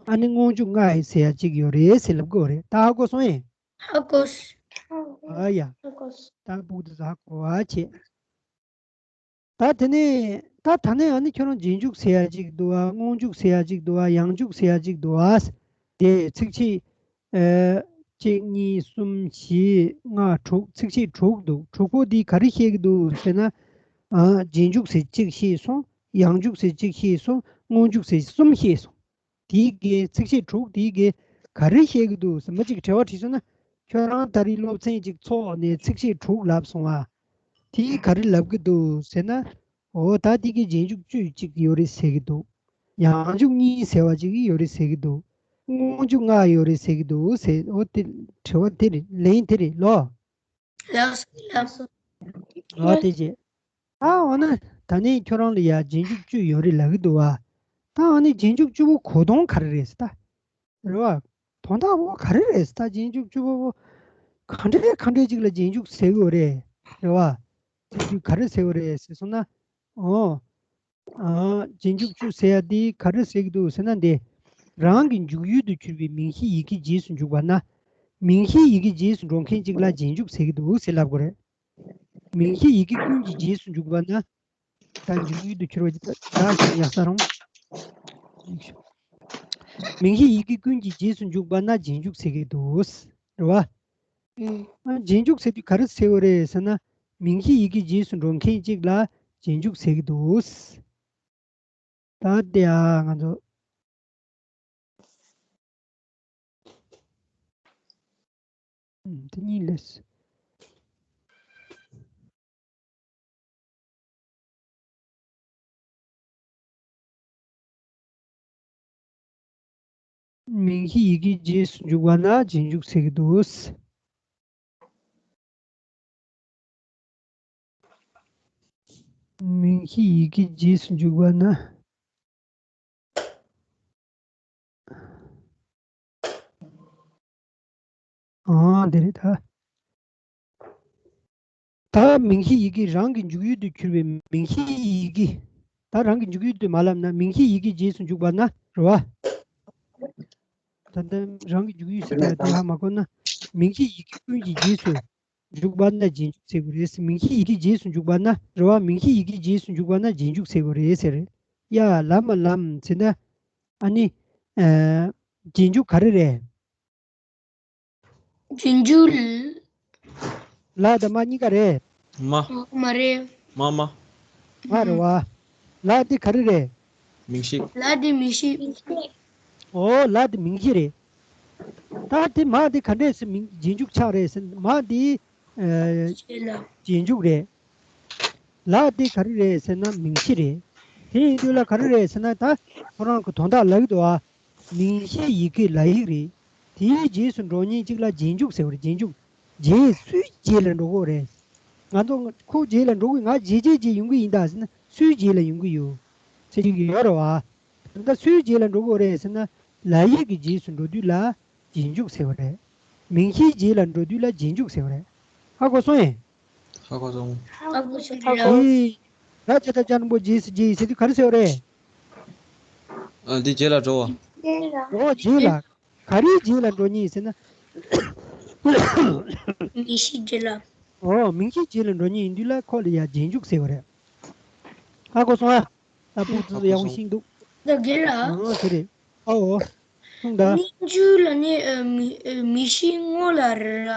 ཨ་ནི་སྔོན་འཇུག་ལྔ་ཟེར་ཡ་གཅིག་ཡོད་རེད་ཟེར་ལབ་དགོས་རེད། ད་ཧ་གོ་སོང་ཨེ། ཧ་གོ་སོང་། ཨ་ཡ། ཧ་གོ་སོང་། ད་ཕྲུ་གུ་དེ་ཚོ་ཧ་གོ་བ་བྱེད། ད་དེ་ནས་ད་ད་ནས་ཨ་ནི་ཁྱོད་རང་རྗེས་འཇུག་ཟེར་ཡ་གཅིག་འདུག་བ། སྔོན་འཇུག་ཟེར་ཡ་གཅིག་འདུག་བ། ཡང་འཇུག་ཟེར་ཡ་གཅིག་འདུག་བ། དེ་ཚིགས་བཅད། ཨེ། གཅིག་གཉིས་གསུམ་བཞི་ལྔ་དྲུག་ཚིགས་བཅད་དྲུག་འདུག་དྲུག་པོ་འདི་ག་རེ་བཤད་ཀྱི་འདུག་ཟེར་ན། ཨ། རྗེས་འཇུག་ཟེར་གཅིག་བཤད་སོང་། ཡང་འཇུག་ཟེར་གཅིག་བཤད་སོང་། སྔོན་འཇུག་ཟེར་གསུམ་བཤད་སོང་། དེའི་གི་ཚིགས་བཅད་དྲུག་དེའི་གི་ག་རེ་བཤད་ཀྱི་འདུག་ཟེར་མི་གཅིག་གིས་དྲི་བ་དྲིས་སོང་ན། ཁྱོད་རང་ད་རེས་སློབ་ཚན་གཅིག་ཚོགས་ནས་ཚིགས་བཅད་དྲུག་ལབ་སོང་བ། དེ་ག་རེ་ལབ་ཀྱི་འདུག་ཟེར་ན། འོ་ད་དེ་གི་རྗེས་འཇུག་བཅུ་གཅིག་ཡོད་རེད་ཟེར་གྱི་འདུག་ཡང་འཇུག་གཉིས་ཟེར་བ་གཅིག་ཡོད་རེད་ཟེར་གྱི་འདུག་སྔོན་འཇུག་ལྔ་ཡོད་རེད་ཟེར་གྱི་འདུག་ཟེར། འོ་དེ་དྲི་བ་དེ་རེད། ལན་དེ་རེད་ལོ། ལགས་སོ། ལགས་སོ། འོ་དེ་རེད། ཨ་འོ་ན་ད་ནི་ཁྱོད་རང་ལ་ཡ་རྗེས་འཇུག་བཅུ་ཡོད་རེད་ལབ་ཀྱི་འདུག་བ། ད་འོ་ནི་རྗེས་འཇུག་བཅུ་པོ་གོ་དོན་ག་རེ་རེད་ཟེར་ད། རེད་བ། དོན་དག་པོ་ག་རེ་རེད་ཟེར་ད། རྗེས་འཇུག་བཅུ་པོ་ག་འདྲའི་ག་འདྲའི་ཅིག་ལ་རྗེས་འཇུག་ཟེར་གྱི་ཡོད་རེད། རེད་བ། རྗེས་འཇུག་ག་རེ་ཟེར་གྱི་ཡོད་རེད་ཟེར་སོང་ན། འོ། ཨ། རྗེས་འཇུག་བཅུ་ཟེར་ཡ་འདི་ག་རེ་ཟེར་གྱི་འདུག་ཟེར་ན། འདི་རང་གི་འཇུག་ཡུལ་དུ་གྱུར་པའི་མིང་གཞིའི་ཡི་གེ་རྗེས་སུ་འཇུག་པ་ན། མིང་གཞིའི་ཡི་གེ་རྗེས་སུ་འགྲོ་མཁན་ཅིག་ལ་རྗེས་འཇུག་ཟེར་གྱི་འདུག་ཟེར་ལབ་དགོས་རེད། མིང་གཞིའི་ཡི་གེ་ཀུན་གྱི་རྗེས་སུ་འཇུག་པ་ན། ད་འཇུག་ཡུལ་དུ་གྱུར་པ་ཅིག་ད་ད་ཡག་ས་རུང་། མིང་གཞིའི་ཡི་གེ་ཀུན་གྱི་རྗེས་སུ་འཇུག་པ་ན་རྗེས་འཇུག་ཟེར་གྱི་འདུག་རེད་བ། ཨང་། ཨ། རྗེས་འཇུག་ཟེར་དུས་ག་རེ་ཟེར་བ་རེད་ཟེར་ན། མིང་གཞིའི་ཡི་གེ་རྗེས་སུ་འགྲོ་མཁན་གཅིག་ལ་རྗེས་འཇུག་ཟེར་གྱི་འདུག་ད་དེ་ཨ་ང་ཚོ། དེ་གཉིས་ལས། མིང་གཞི་ཡི་གེ་རྗེས་སུ་འཇུག་པ་ན་རྗེས་འཇུག་ཟེར་གྱི་འདུག། མིང་གཞི་ཡི་གེ་རྗེས་སུ་འཇུག་པ་ན། ཨང་། དེ་རེད་ད། ད་མིང་གཞི་ཡི་གེ་རང་གི་འཇུག་ཡུལ་དུ་གྱུར་པའི་མིང་གཞི་ཡི་གེ། ད་རང་གི་འཇུག་ཡུལ་དུ་མ་ལབ་ན་མིང་གཞི་ཡི་གེ་རྗེས་སུ་འཇུག་པ་ན་རེད་བ། ད་ལྟ་རང་གི་འཇུག་ཡུལ་ཟེར་ད་དེ་ཧ་མ་གོ་ན། མིང་གཞི་ཡི་གེ་ཀུན་གྱི་རྗེས་སུ་འཇུག་པ་ན་རྗེས་འཇུག་ཟེར་དགོས་རེད། མིང་གཞི་ཡི་གེ་རྗེས་སུ་འཇུག་པ་ན་རེད་བ། མིང་གཞི་ཡི་གེ་རྗེས་སུ་འཇུག་པ་ན་རྗེས་འཇུག་ཟེར་དགོས་རེད་ཟེར། ཡ་ལམ་མ་ལམ་ཟེར་ན། ཨ་ནི། ཨ། རྗེས་འཇུག་ག་རེ་རེད། རྗེས་འཇུག་ལ། ལ་དང་མ་གཉིས་ཀ་རེད། མ། མ་རེད། མ་མ། མ་རེད་བ། ལ་དེ་ག་རེ་རེད། མིང་གཞི། ལ་དེ་མིང་གཞི། ཨོ་ལ་དེ་མིང་གཞི་རེད། ད་དེ་མ་དེ་ག་འདྲས་སེ་མིང་རྗེས་འཇུག་ཆགས་རེད་ཟེར་མ་དེ། ཨ། རྗེས་ལ། རྗེས་འཇུག་རེད། ལ་དེ་ག་རེ་རེད་ཟེར་ན་མིང་གཞི་རེད། དེ་ཡིན་དུས་ལ་ག་རེ་རེད་ཟེར་ན་ད་ཁོ་རང་གི་དོན་དག་ལབ་ཀྱི་འདུག་ཨ། མིང་གཞི་ཡི་གེ་ལ་ཡིག་རེད། དེའི་རྗེས་སུ་འགྲོ་མཁན་གཅིག་ལ་རྗེས་འཇུག་ཟེར་བ་རེད། རྗེས་འཇུག་རྗེས་སུའི་རྗེས་ལ་འགྲོ་དགོས་རེད། ང་ཚོ་ཁོའི་རྗེས་ལ་འགྲོ་དགོས། ང་རྗེས་རྗེས་རྗེས་ཡོང་གི་ཡིན་ད་ཟེར་ན་སུའི་རྗེས་ལ་ཡོང་གི་ཡོད་ཟེར་གྱི་ཡོད་རེད་བ། ད་ལྟ་སུའི་རྗེས་ལ་འགྲོ་དགོས་རེད་ཟེར་ན་ལ་ཡིག་གི་རྗེས་སུ་འགྲོ་དུས་ལ་རྗེས་འཇུག་ཟེར་བ་རེད། མིང་གཞིའི་རྗེས་ལ་འགྲོ་དུས་ལ་རྗེས་འཇུག་ཟེར་བ་རེད། ཧ་གོ་སོང་ངས། ཧ་གོ་སོང་། ཧ་གོ་སོང་། ཧ་གོ། ཨེ། ད་ཇ་ད་ཇ་ན་པོ་རྗེས་སུ་རྗེས་ཟེར་དུས་ག་རེ་ཟེར་བ་རེད། ཨ། འདི་རྗེས་ལ་འགྲོ་བ། འགྲོ་བ་རྗེས་ལ། ག་རེའི་རྗེས་ལ་འགྲོ་ཉེན་ཟེར་ན། མིང་གཞིའི་རྗེས་ལ། ཨོ། མིང་གཞིའི་རྗེས་ལ་འགྲོ་ཉེན་ཡིན་དུས་ལ་ཁོ་ལ་ཡ་རྗེས་འཇུག་ཟེར་བ་རེད། ཧ་གོ་སོང་ཨ། ད་ཕུགས་ཙི་ཡག་པོ་ཤེས་འདུག། ད་རྒན་ལགས། ཨོ་དེ་རེད། ཨོ། གསུངས་ད། སྔོན་འཇུག་ལ་ནི་ཨ་མིང་ཨ་མིང་གཞི་སྔོན་ལ་རེད་ར།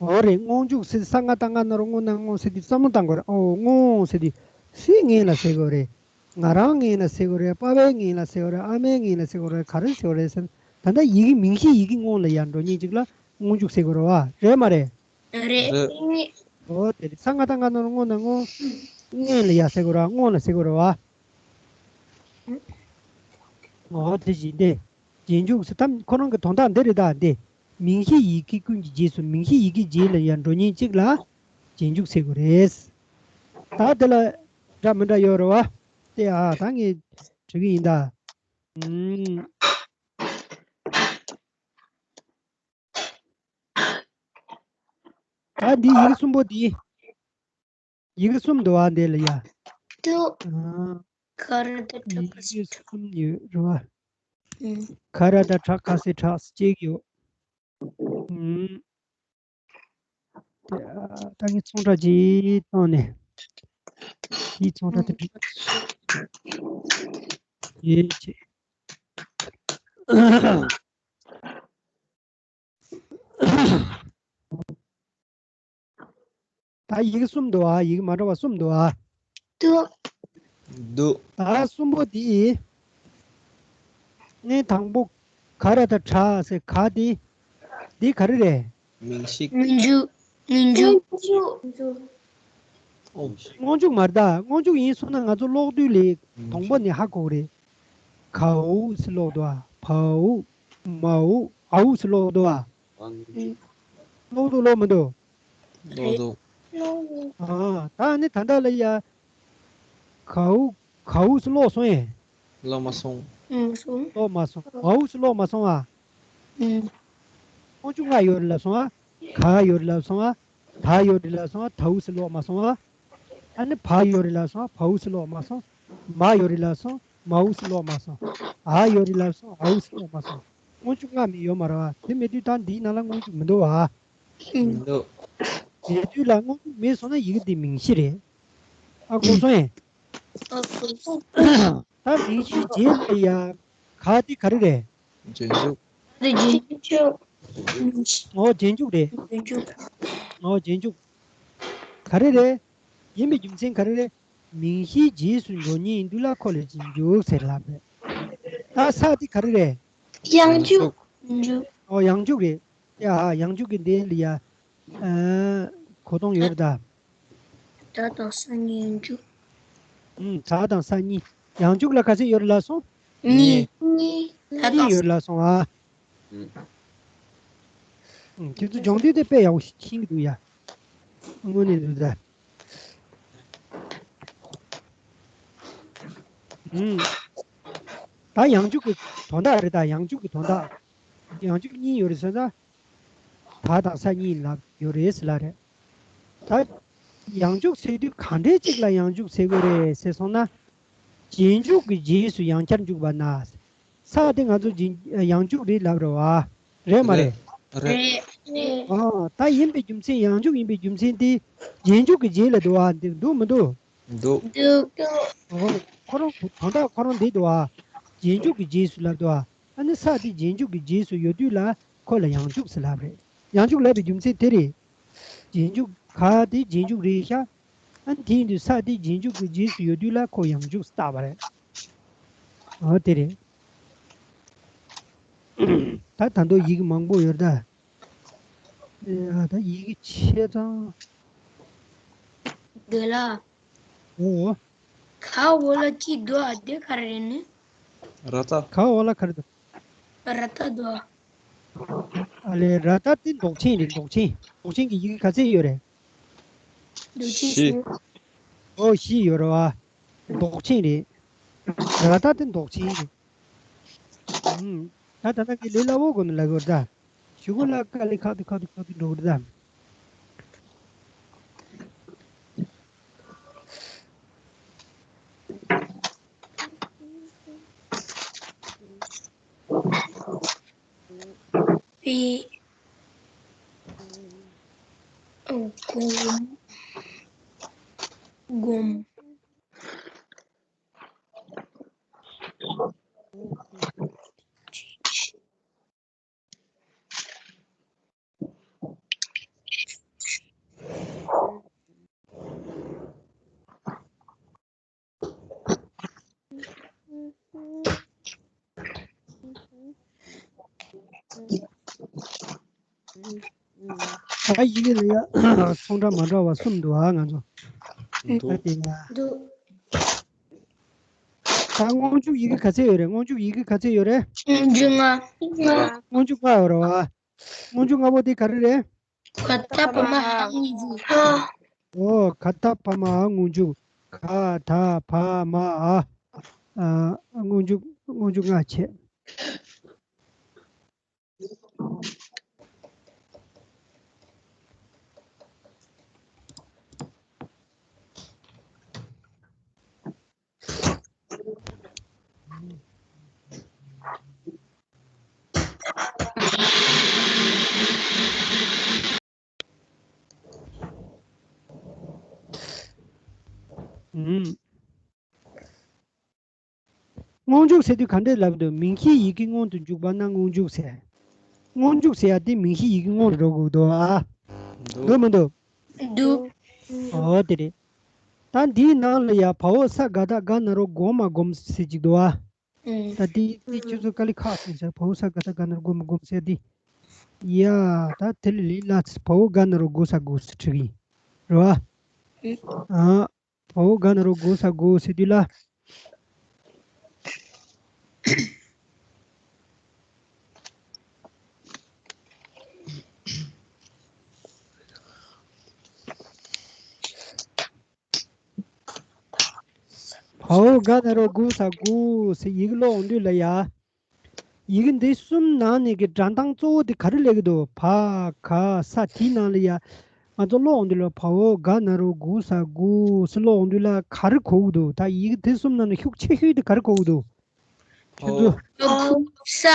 འོ་རེད། སྔོན་འཇུག་ཟེར་ས་ང་ད་ང་ན་རོ་སྔོ་ན་སྔོ་ཟེར་དུས་བསམ་བློ་བཏང་དགོས་རེད། ཨོ་སྔོན་ཟེར་དུས་སུའི་ངན་ལ་ཟེར་དགོས་རེད། ང་རང་ངན་ལ་ཟེར་དགོས་རེད། པ་ཕའི་ངན་ལ་ཟེར་དགོས་རེད། ཨ་མའི་ངན་ལ་ཟེར་དགོས་རེད། ག་རེ་ཟེར་དགོས་རེད་ཟེར་ན། ད་ལྟ་ཡི་གེ་མིང་གཞི་ཡི་གེ་སྔོན་ལ་ཡར་འགྲོ་མཁན་ཅིག་ལ་སྔོན་འཇུག་ཟེར་དགོས་རེད་བ། རེད་མ་རེད། རེད། རེད། འོ་དེ་རེད། ས་ང་ད་ང་ན་རོ་སྔོ་ན་སྔོ། སྔན་ལ་ཡར་ཟེར་དགོས་རེད་བ། སྔོན་ལ་ཟེར་དགོས་རེད་བ། འོ་དེ་བཞིན་ཏེ། རྗེས་འཇུག་ཟེར་ད་ཁོ་རང་གི་དོན་དག་འདི་རེད་ད་འདི། མིང་གཞི་ཡི་གེ་ཀུན་གྱི་རྗེས་སུ་མིང་གཞི་ཡི་གེ་རྗེས་ལ་ཡར་འགྲོ་མཁན་གཅིག་ལ་རྗེས་འཇུག་ཟེར་དགོས་རེད། ད་འདི་ལ་འདྲ་མི་འདྲ་ཡོད་རེད་བ། དེ་ཨ་ད་ངས་བྲིས་གི་ཡིན་ད། ཨུམ། ད་འདི་ཡིག་གསུམ་པོ་འདི། ཡིག་གསུམ་འདུག་བ་འདི་ལ་ཡ། ཏུ། ཨ། ག་ར་ད་ཏྲ་ཡིག་ག་སི་ཏྲ། གསུམ་ཡོད་རེད་བ། ཨུམ། ག་ར་ད་ཏྲ་ག་སི་ཏྲ་གཅིག་ཡོད། ཨུམ། ད་ངས་ཚོང་ཁྲ་ཅིག་བཏང་ནས། འདི་ཚོང་ཁྲ་དེ་འགྲིག་ཡོད་ཅེས། ད་ཡིག་གསུམ་འདུག་ཨ། ཡིག་མ་འདྲ་བ་གསུམ་འདུག་ཨ། འདུག། འདུག། ད་གསུམ་པོ་འདི། ངས་དང་པོ་ག་ར་ད་ཏྲ་ཟེར་ག་འདི། འདི་ག་རེ་རེད། མིང་གཞི། སྔོན་འཇུག་སྔོན་འཇུག་ཨོ། སྔོན་འཇུག་མ་རེད་ད། སྔོན་འཇུག་ཡིན་སོང་ན་ང་ཚོ་ཀློག་དུས་ལས་དང་པོ་ནས་ཧ་གོ་གི་རེད། གའུ་ཟེར་ཀློག་འདུག་ཨ། བའུ། མའུ། ཨའུ་ཟེར་ཀློག་འདུག་ཨ། ཀློག་འདུག་ཀློག་མི་འདུག། ཀློག་འདུག། ཨ། ད་ནི་ད་ལྟ་ལ་ཡ། གའུ། གའུ་ཟེར་ཀློག་སོང་ཡས། ཀློག་མ་སོང་། ཨུ་སོང་། ཀློག་མ་སོང་། ཨའུ་ཟེར་ཀློག་མ་སོང་ཨ། ཨུ། སྔོན་འཇུག་ལྔ་ཡོད་རེད་ལབ་སོང་ཨ། ག་ཡོད་རེད་ལབ་སོང་ཨ། ད་ཡོད་རེད་ལབ་སོང་ཨ། དའུ་ཟེར་ཀློག་མ་སོང་ཨ། ཨ་ནི་བ་ཡོད་རེད་ལབ་སོང་ཨ། བའུ་ཟེར་ཀློག་མ་སོང་། མ་ཡོད་རེད་ལབ་སོང་། མའུ་ཟེར་ཀློག་མ་སོང་། འ་ཡོད་རེད་ལབ་སོང་། འའུ་ཟེར་ཀློག་མ་སོང་། སྔོན་འཇུག་ལྔ་མི་ཡོད་མ་རེད་བ། དེ་མེད་དུས་ད་འདིའི་ནང་ལ་སྔོན་འཇུག་མི་འདུག་བ། མི་འདུག། མེད་དུས་ལ་སྔོན་འཇུག་མེད་སོང་ན་ཡི་གེ་འདི་མིང་གཞི་རེད། ཨ་གོ་སོང་ངས། ཨ་གོ་སོང་། ད་མིང་གཞིའི་རྗེས་ལ་ཡ། ག་འདི་ག་རེ་རེད། རྗེས་འཇུག། རྗེས་འཇུག། ཨོ་རྗེས་འཇུག་རེད། རྗེས་འཇུག། ཨོ་རྗེས་འཇུག། ག་རེ་རེད། ཡིན་པའི་རྒྱུ་མཚན་ག་རེ་རེད། མིང་གཞིའི་རྗེས་སུ་འགྲོ་མཁན་ཡིན་དུས་ལ་ཁོ་ལ་རྗེས་འཇུག་ཟེར་ལབ་རེད། ད་ས་འདི་ག་རེ་རེད། ཡང་འཇུག། ཡང་འཇུག། ཨོ་ཡང་འཇུག་རེད། ཡ་ཡང་འཇུག་གི་འདི་ལ་ཡ། ཨ། གོ་སྟངས་ཡོད་རེད་ད། ད་དང་ས་གཉིས་ཡང་འཇུག་ཨུམ། ད་དང་ས་གཉིས། ཡང་འཇུག་ལ་ག་ཚད་ཡོད་རེད་ལབ་སོང་། གཉིས། གཉིས། ད་གཉིས་དང་ཡོད་རེད་ལབ་སོང་ཨ། ཨུམ། ཨུམ། ཁྱེད་ཚོ་སྦྱོང་དུས་དེ་དཔེ་ཡག་པོ་ཤེས་ཀྱི་འདུག་ཡ། དངོས་གནས་འདུག་ད། ཨུམ། ད་ཡང་འཇུག་གི་དོན་དག་རེད་ད། ཡང་འཇུག་གི་དོན་དག་ཡང་འཇུག་གཉིས་ཡོད་རེད་ཟེར་ན། ད་དང་ས་གཉིས་ལ་ཡོད་རེད་ཟེར་ལ་རེད། ད་ཡང་འཇུག་ཟེར་དུས་གང་འདྲའི་གཅིག་ལ་ཡང་འཇུག་ཟེར་དགོས་རེད་ཟེར་སོང་ན། རྗེས་འཇུག་གི་རྗེས་སུ་ཡང་བསྐྱར་འཇུག་པ་ན། ས་དེ་ང་ཚོ་རྗེས་ཡང་འཇུག་རེད་ལབ་རེད་བ། རེད་མ་རེད། རེད། རེད། རེད། ཨ། ད་ཡིན་པའི་རྒྱུ་མཚན་ཡང་འཇུག་ཡིན་པའི་རྒྱུ་མཚན་དེ་རྗེས་འཇུག་གི་རྗེས་ལ་འདུག་བ། འདི་འདུག་མི་འདུག་འདུག་འདུག་ཨོ། ཁོ་རང་དོན་དག་ཁོ་རང་འདི་འདུག་བ། རྗེས་འཇུག་གི་རྗེས་སུ་ལབ་འདུག་བ། ཨ་ནི་ས་དེ་རྗེས་འཇུག་གི་རྗེས་སུ་ཡོད་དུས་ལ་ཁོ་ལ་ཡང་འཇུག་ཟེར་ལབ་རེད། ཡང་འཇུག་ལབ་པའི་རྒྱུ་མཚན་དེ་རེད། རྗེས་འཇུག་ག་དེ་རྗེས་འཇུག་རེད་ཤག་ཨ་ནི་དེ་ཡིན་དུས་ས་དེ་རྗེས་འཇུག་གི་རྗེས་སུ་ཡོད་དུས་ལ་ཁོ་ཡང་འཇུག་ཟེར་བཏགས་པ་རེད། ཨོ་དེ་རེད། ད་ད་དུང་ཡི་གེ་མང་པོ་ཡོད་ད། ཨ། ད་ཡི་གེ་ཆེ་ཙང་། འདི་ལ། ཨོ། ག་འོག་ལ་ཅི་འདུག་ཨ། འདི་ག་རེ་རེད་ནི། ར་ཏ། ག་འོག་ལ་ག་རེ་འདུག་ར་ཏ་འདུག་ཨ། ཨ་ལས། ར་ཏ་དེ་འདོགས་ཆེན་རེད། འདོགས་ཆེན། འདོགས་ཆེན་གྱི་ཡི་གེ་ག་ཚད་ཡོད་རེད། འདུག་ཅི་བཞི། ཞུ། ཨོ། བཞི་ཡོད་རེད་བ། འདོགས་ཆེན་རེད། ར་ཏ་དེ་འདོགས་ཆེན་རེད། ཨུམ། ད་ད་ལྟ་གི་ལས་སླ་བོ་སྒོ་ནས་ལབ་དགོས་རེད་ད། གཞུག་གུ་ལ་དཀའ་ལས་ཁག་ཏུ་ཁག་ཏུ་ཁག་ཏུ་འགྲོ་གི་རེད་ད། པི། སྒོམ། སྒོམ། ད་ཡི་གེ་ལ་ཡ་ཚོང་འདྲ་མ་འདྲ་བ་གསུམ་འདུག་ཨ། ང་ཚོ། ད་དེ་ཡ། ད་སྔོན་འཇུག་ཡི་གེ་ག་ཚད་ཡོད་རེད། སྔོན་འཇུག་ཡི་གེ་ག་ཚད་ཡོད་རེད། སྔོན་འཇུག་ལྔ། སྔོན་འཇུག་ལྔ་ཡོད་རེད་བ། སྔོན་འཇུག་ལྔ་པོ་དེ་ག་རེ་རེད། ག་ད་བ་མ་འ་སྔོན་འཇུག་ག་ད་བ་མ་འ་སྔོན་འཇུག་ག་ད་བ་མ་འ། ཨ། སྔོན་འཇུག་སྔོན་འཇུག་ལྔ་བྱས། ཨུམ། སྔོན་འཇུག་ཟེར་དུས་ག་འདྲས་ལབ་འདུག་མིང་གཞིའི་ཡི་གེ་སྔོན་དུ་འཇུག་པ་ན་སྔོན་འཇུག་ཟེར། སྔོན་འཇུག་ཟེར་ཡ་དེ་མིང་གཞིའི་ཡི་གེ་སྔོན་དུ་འགྲོ་དགོས་འདུག་ཨ། འདུག་མི་འདུག་འདུག་ཨོ་དེ་རེད། ད་འདིའི་ནང་ལ་ཡ་བའོ་ས་ག་ད་ག་ན་རོ་སྒོ་མ་སྒོམ་ཟེར་གཅིག་འདུག་ཨ། ད་འདི་འདི་ཁྱོད་ཚོ་དཀའ་ལས་ཁག་སོང་ཟེར། བའོ་ས་ག་ད་ག་ན་རོ་སྒོ་མ་སྒོམ་ཟེར་འདི། ཡ། ད་དེ་ལས་ལ་བའོ་ག་ན་རོ་གུ་ས་གུ་ཟེར་བྲིས་ཀྱི་རེད་བ། ཨ། བའོ་ག་ན་རོ་གུ་ས་གུ་ཟེར་དུས་ལ། བའོ་ག་ན་རོ་གུ་ས་གུ་ཟེར་ཡི་གེ་ཀློག་འོང་དུས་ལ་ཡ། ཡི་གེ་འདི་གསུམ་ནང་ནས་ཀྱི་སྒྲ་གདངས་གཙོ་བོ་དེ་ག་རེ་སླེབས་ཀྱི་འདུག་བ་ག་ས་དེའི་ནང་ལ་ཡ། ང་ཚོ་ཀློག་འོང་དུས་ལ་བའོ་ག་ན་རོ་གུ་ས་གུ་ཟེར་ཀློག་འོང་དུས་ལ་ག་རེ་གོ་གི་འདུག་ད་ཡི་གེ་དེ་གསུམ་ནང་ནས་ཤུགས་ཆེ་ཤོས་དེ་ག་རེ་གོ་གི་འདུག་ཁྱོད་ཚོ། བ་གུ་ས།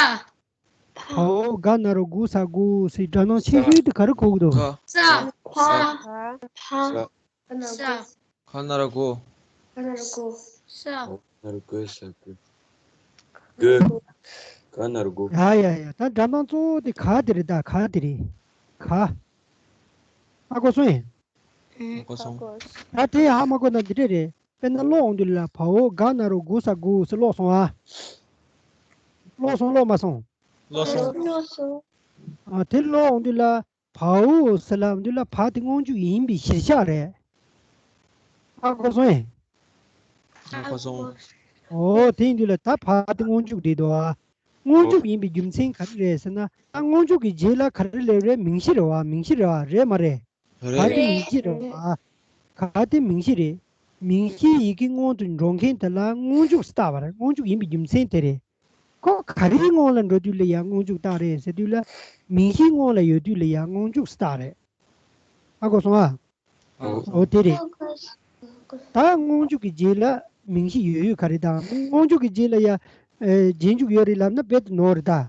བའོ་ག་ན་རོ་གུ་ས་གུ་ཟེར་སྒྲ་གདངས་ཆེ་ཤོས་དེ་ག་རེ་གོ་གི་འདུག་ས། ས། ས། ས། ག་ན་རོ་གུ། ག་ན་རོ་གུ། ས། ག་ན་རོ་གུ་ས་གུ། གུ། ག་ན་རོ་གུ། ཡ་ཡ་ཡ། ད་སྒྲ་གདངས་གཙོ་བོ་དེ་ག་དེ་རེད། ད་ག་དེ་རེད། ག་ཧ་གོ་སོང་ཡིན། ཧ་གོ་སོང་། ད་དེ་ཧ་མ་གོ་ན་འདི་འདྲས་རེད། དཔེར་ན་ཀློག་འོང་དུས་ལ་བའོ་ག་ན་རོ་གུ་ས་གུ་ཟེར་ཀློག་སོང་ཨ། ཀློག་སོང་ཀློག་མ་སོང་། ཀློག་སོང་། ཀློག་སོང་། ཨ། དེ་ཀློག་འོང་དུས་ལ་བའོ་ཟེར་ལབ་འོང་དུས་ལ་བ་དེ་སྔོན་འཇུག་ཡིན་པའི་གཞིར་བཞག་རེད། ཧ་གོ་སོང་ངས། ཧ་གོ་སོང་། ཨོ། དེ་ཡིན་དུས་ལ་ད་བ་དེ་སྔོན་འཇུག་རེད་དོ། སྔོན་འཇུག་ཡིན་པའི་རྒྱུ་མཚན་ག་རེ་རེད་ཟེར་ན། ད་སྔོན་འཇུག་གི་རྗེས་ལ་ག་རེ་སླེབས་རེད། མིང་གཞི་རེད་བ། མིང་གཞི་རེད་བ། རེད་མ་རེད། ག་དེ་མིང་གཞི་རེད་བ། ག་དེ་མིང་གཞི་རེད། མིང་གཞིའི་ཡི་གེ་སྔོན་དུ་འགྲོ་མཁན་དེ་ལ་སྔོན་འཇུག་ཟེར་བཏགས་པ་རེད། སྔོན་འཇུག་ཡིན་པའི་རྒྱུ་མཚན་དེ་རེད། ཁོ་ག་རེའི་སྔོན་ལ་འགྲོ་དུས་ལ་ཡང་སྔོན་འཇུག་བཏགས་རེད་ཟེར་དུས་ལ། མིང་གཞིའི་སྔོན་ལ་ཡོད་དུས་ལ་ཡང་སྔོན་འཇུག་ཟེར་བཏགས་རེད། ཧ་གོ་སོང་ཨ། ཨོ། ཨོ་དེ་རེད། ད་སྔོན་འཇུག་གི་རྗེས་ལ་མིང་གཞི་ཡོད་ཡོད་ག་རེ་དང་། སྔོན་འཇུག་གི་རྗེས་ལ་ཡ། ཨེ། རྗེས་འཇུག་ཡོད་རེད་ལབ་ན་རྦད་དེ་ནོར་རེད་ད།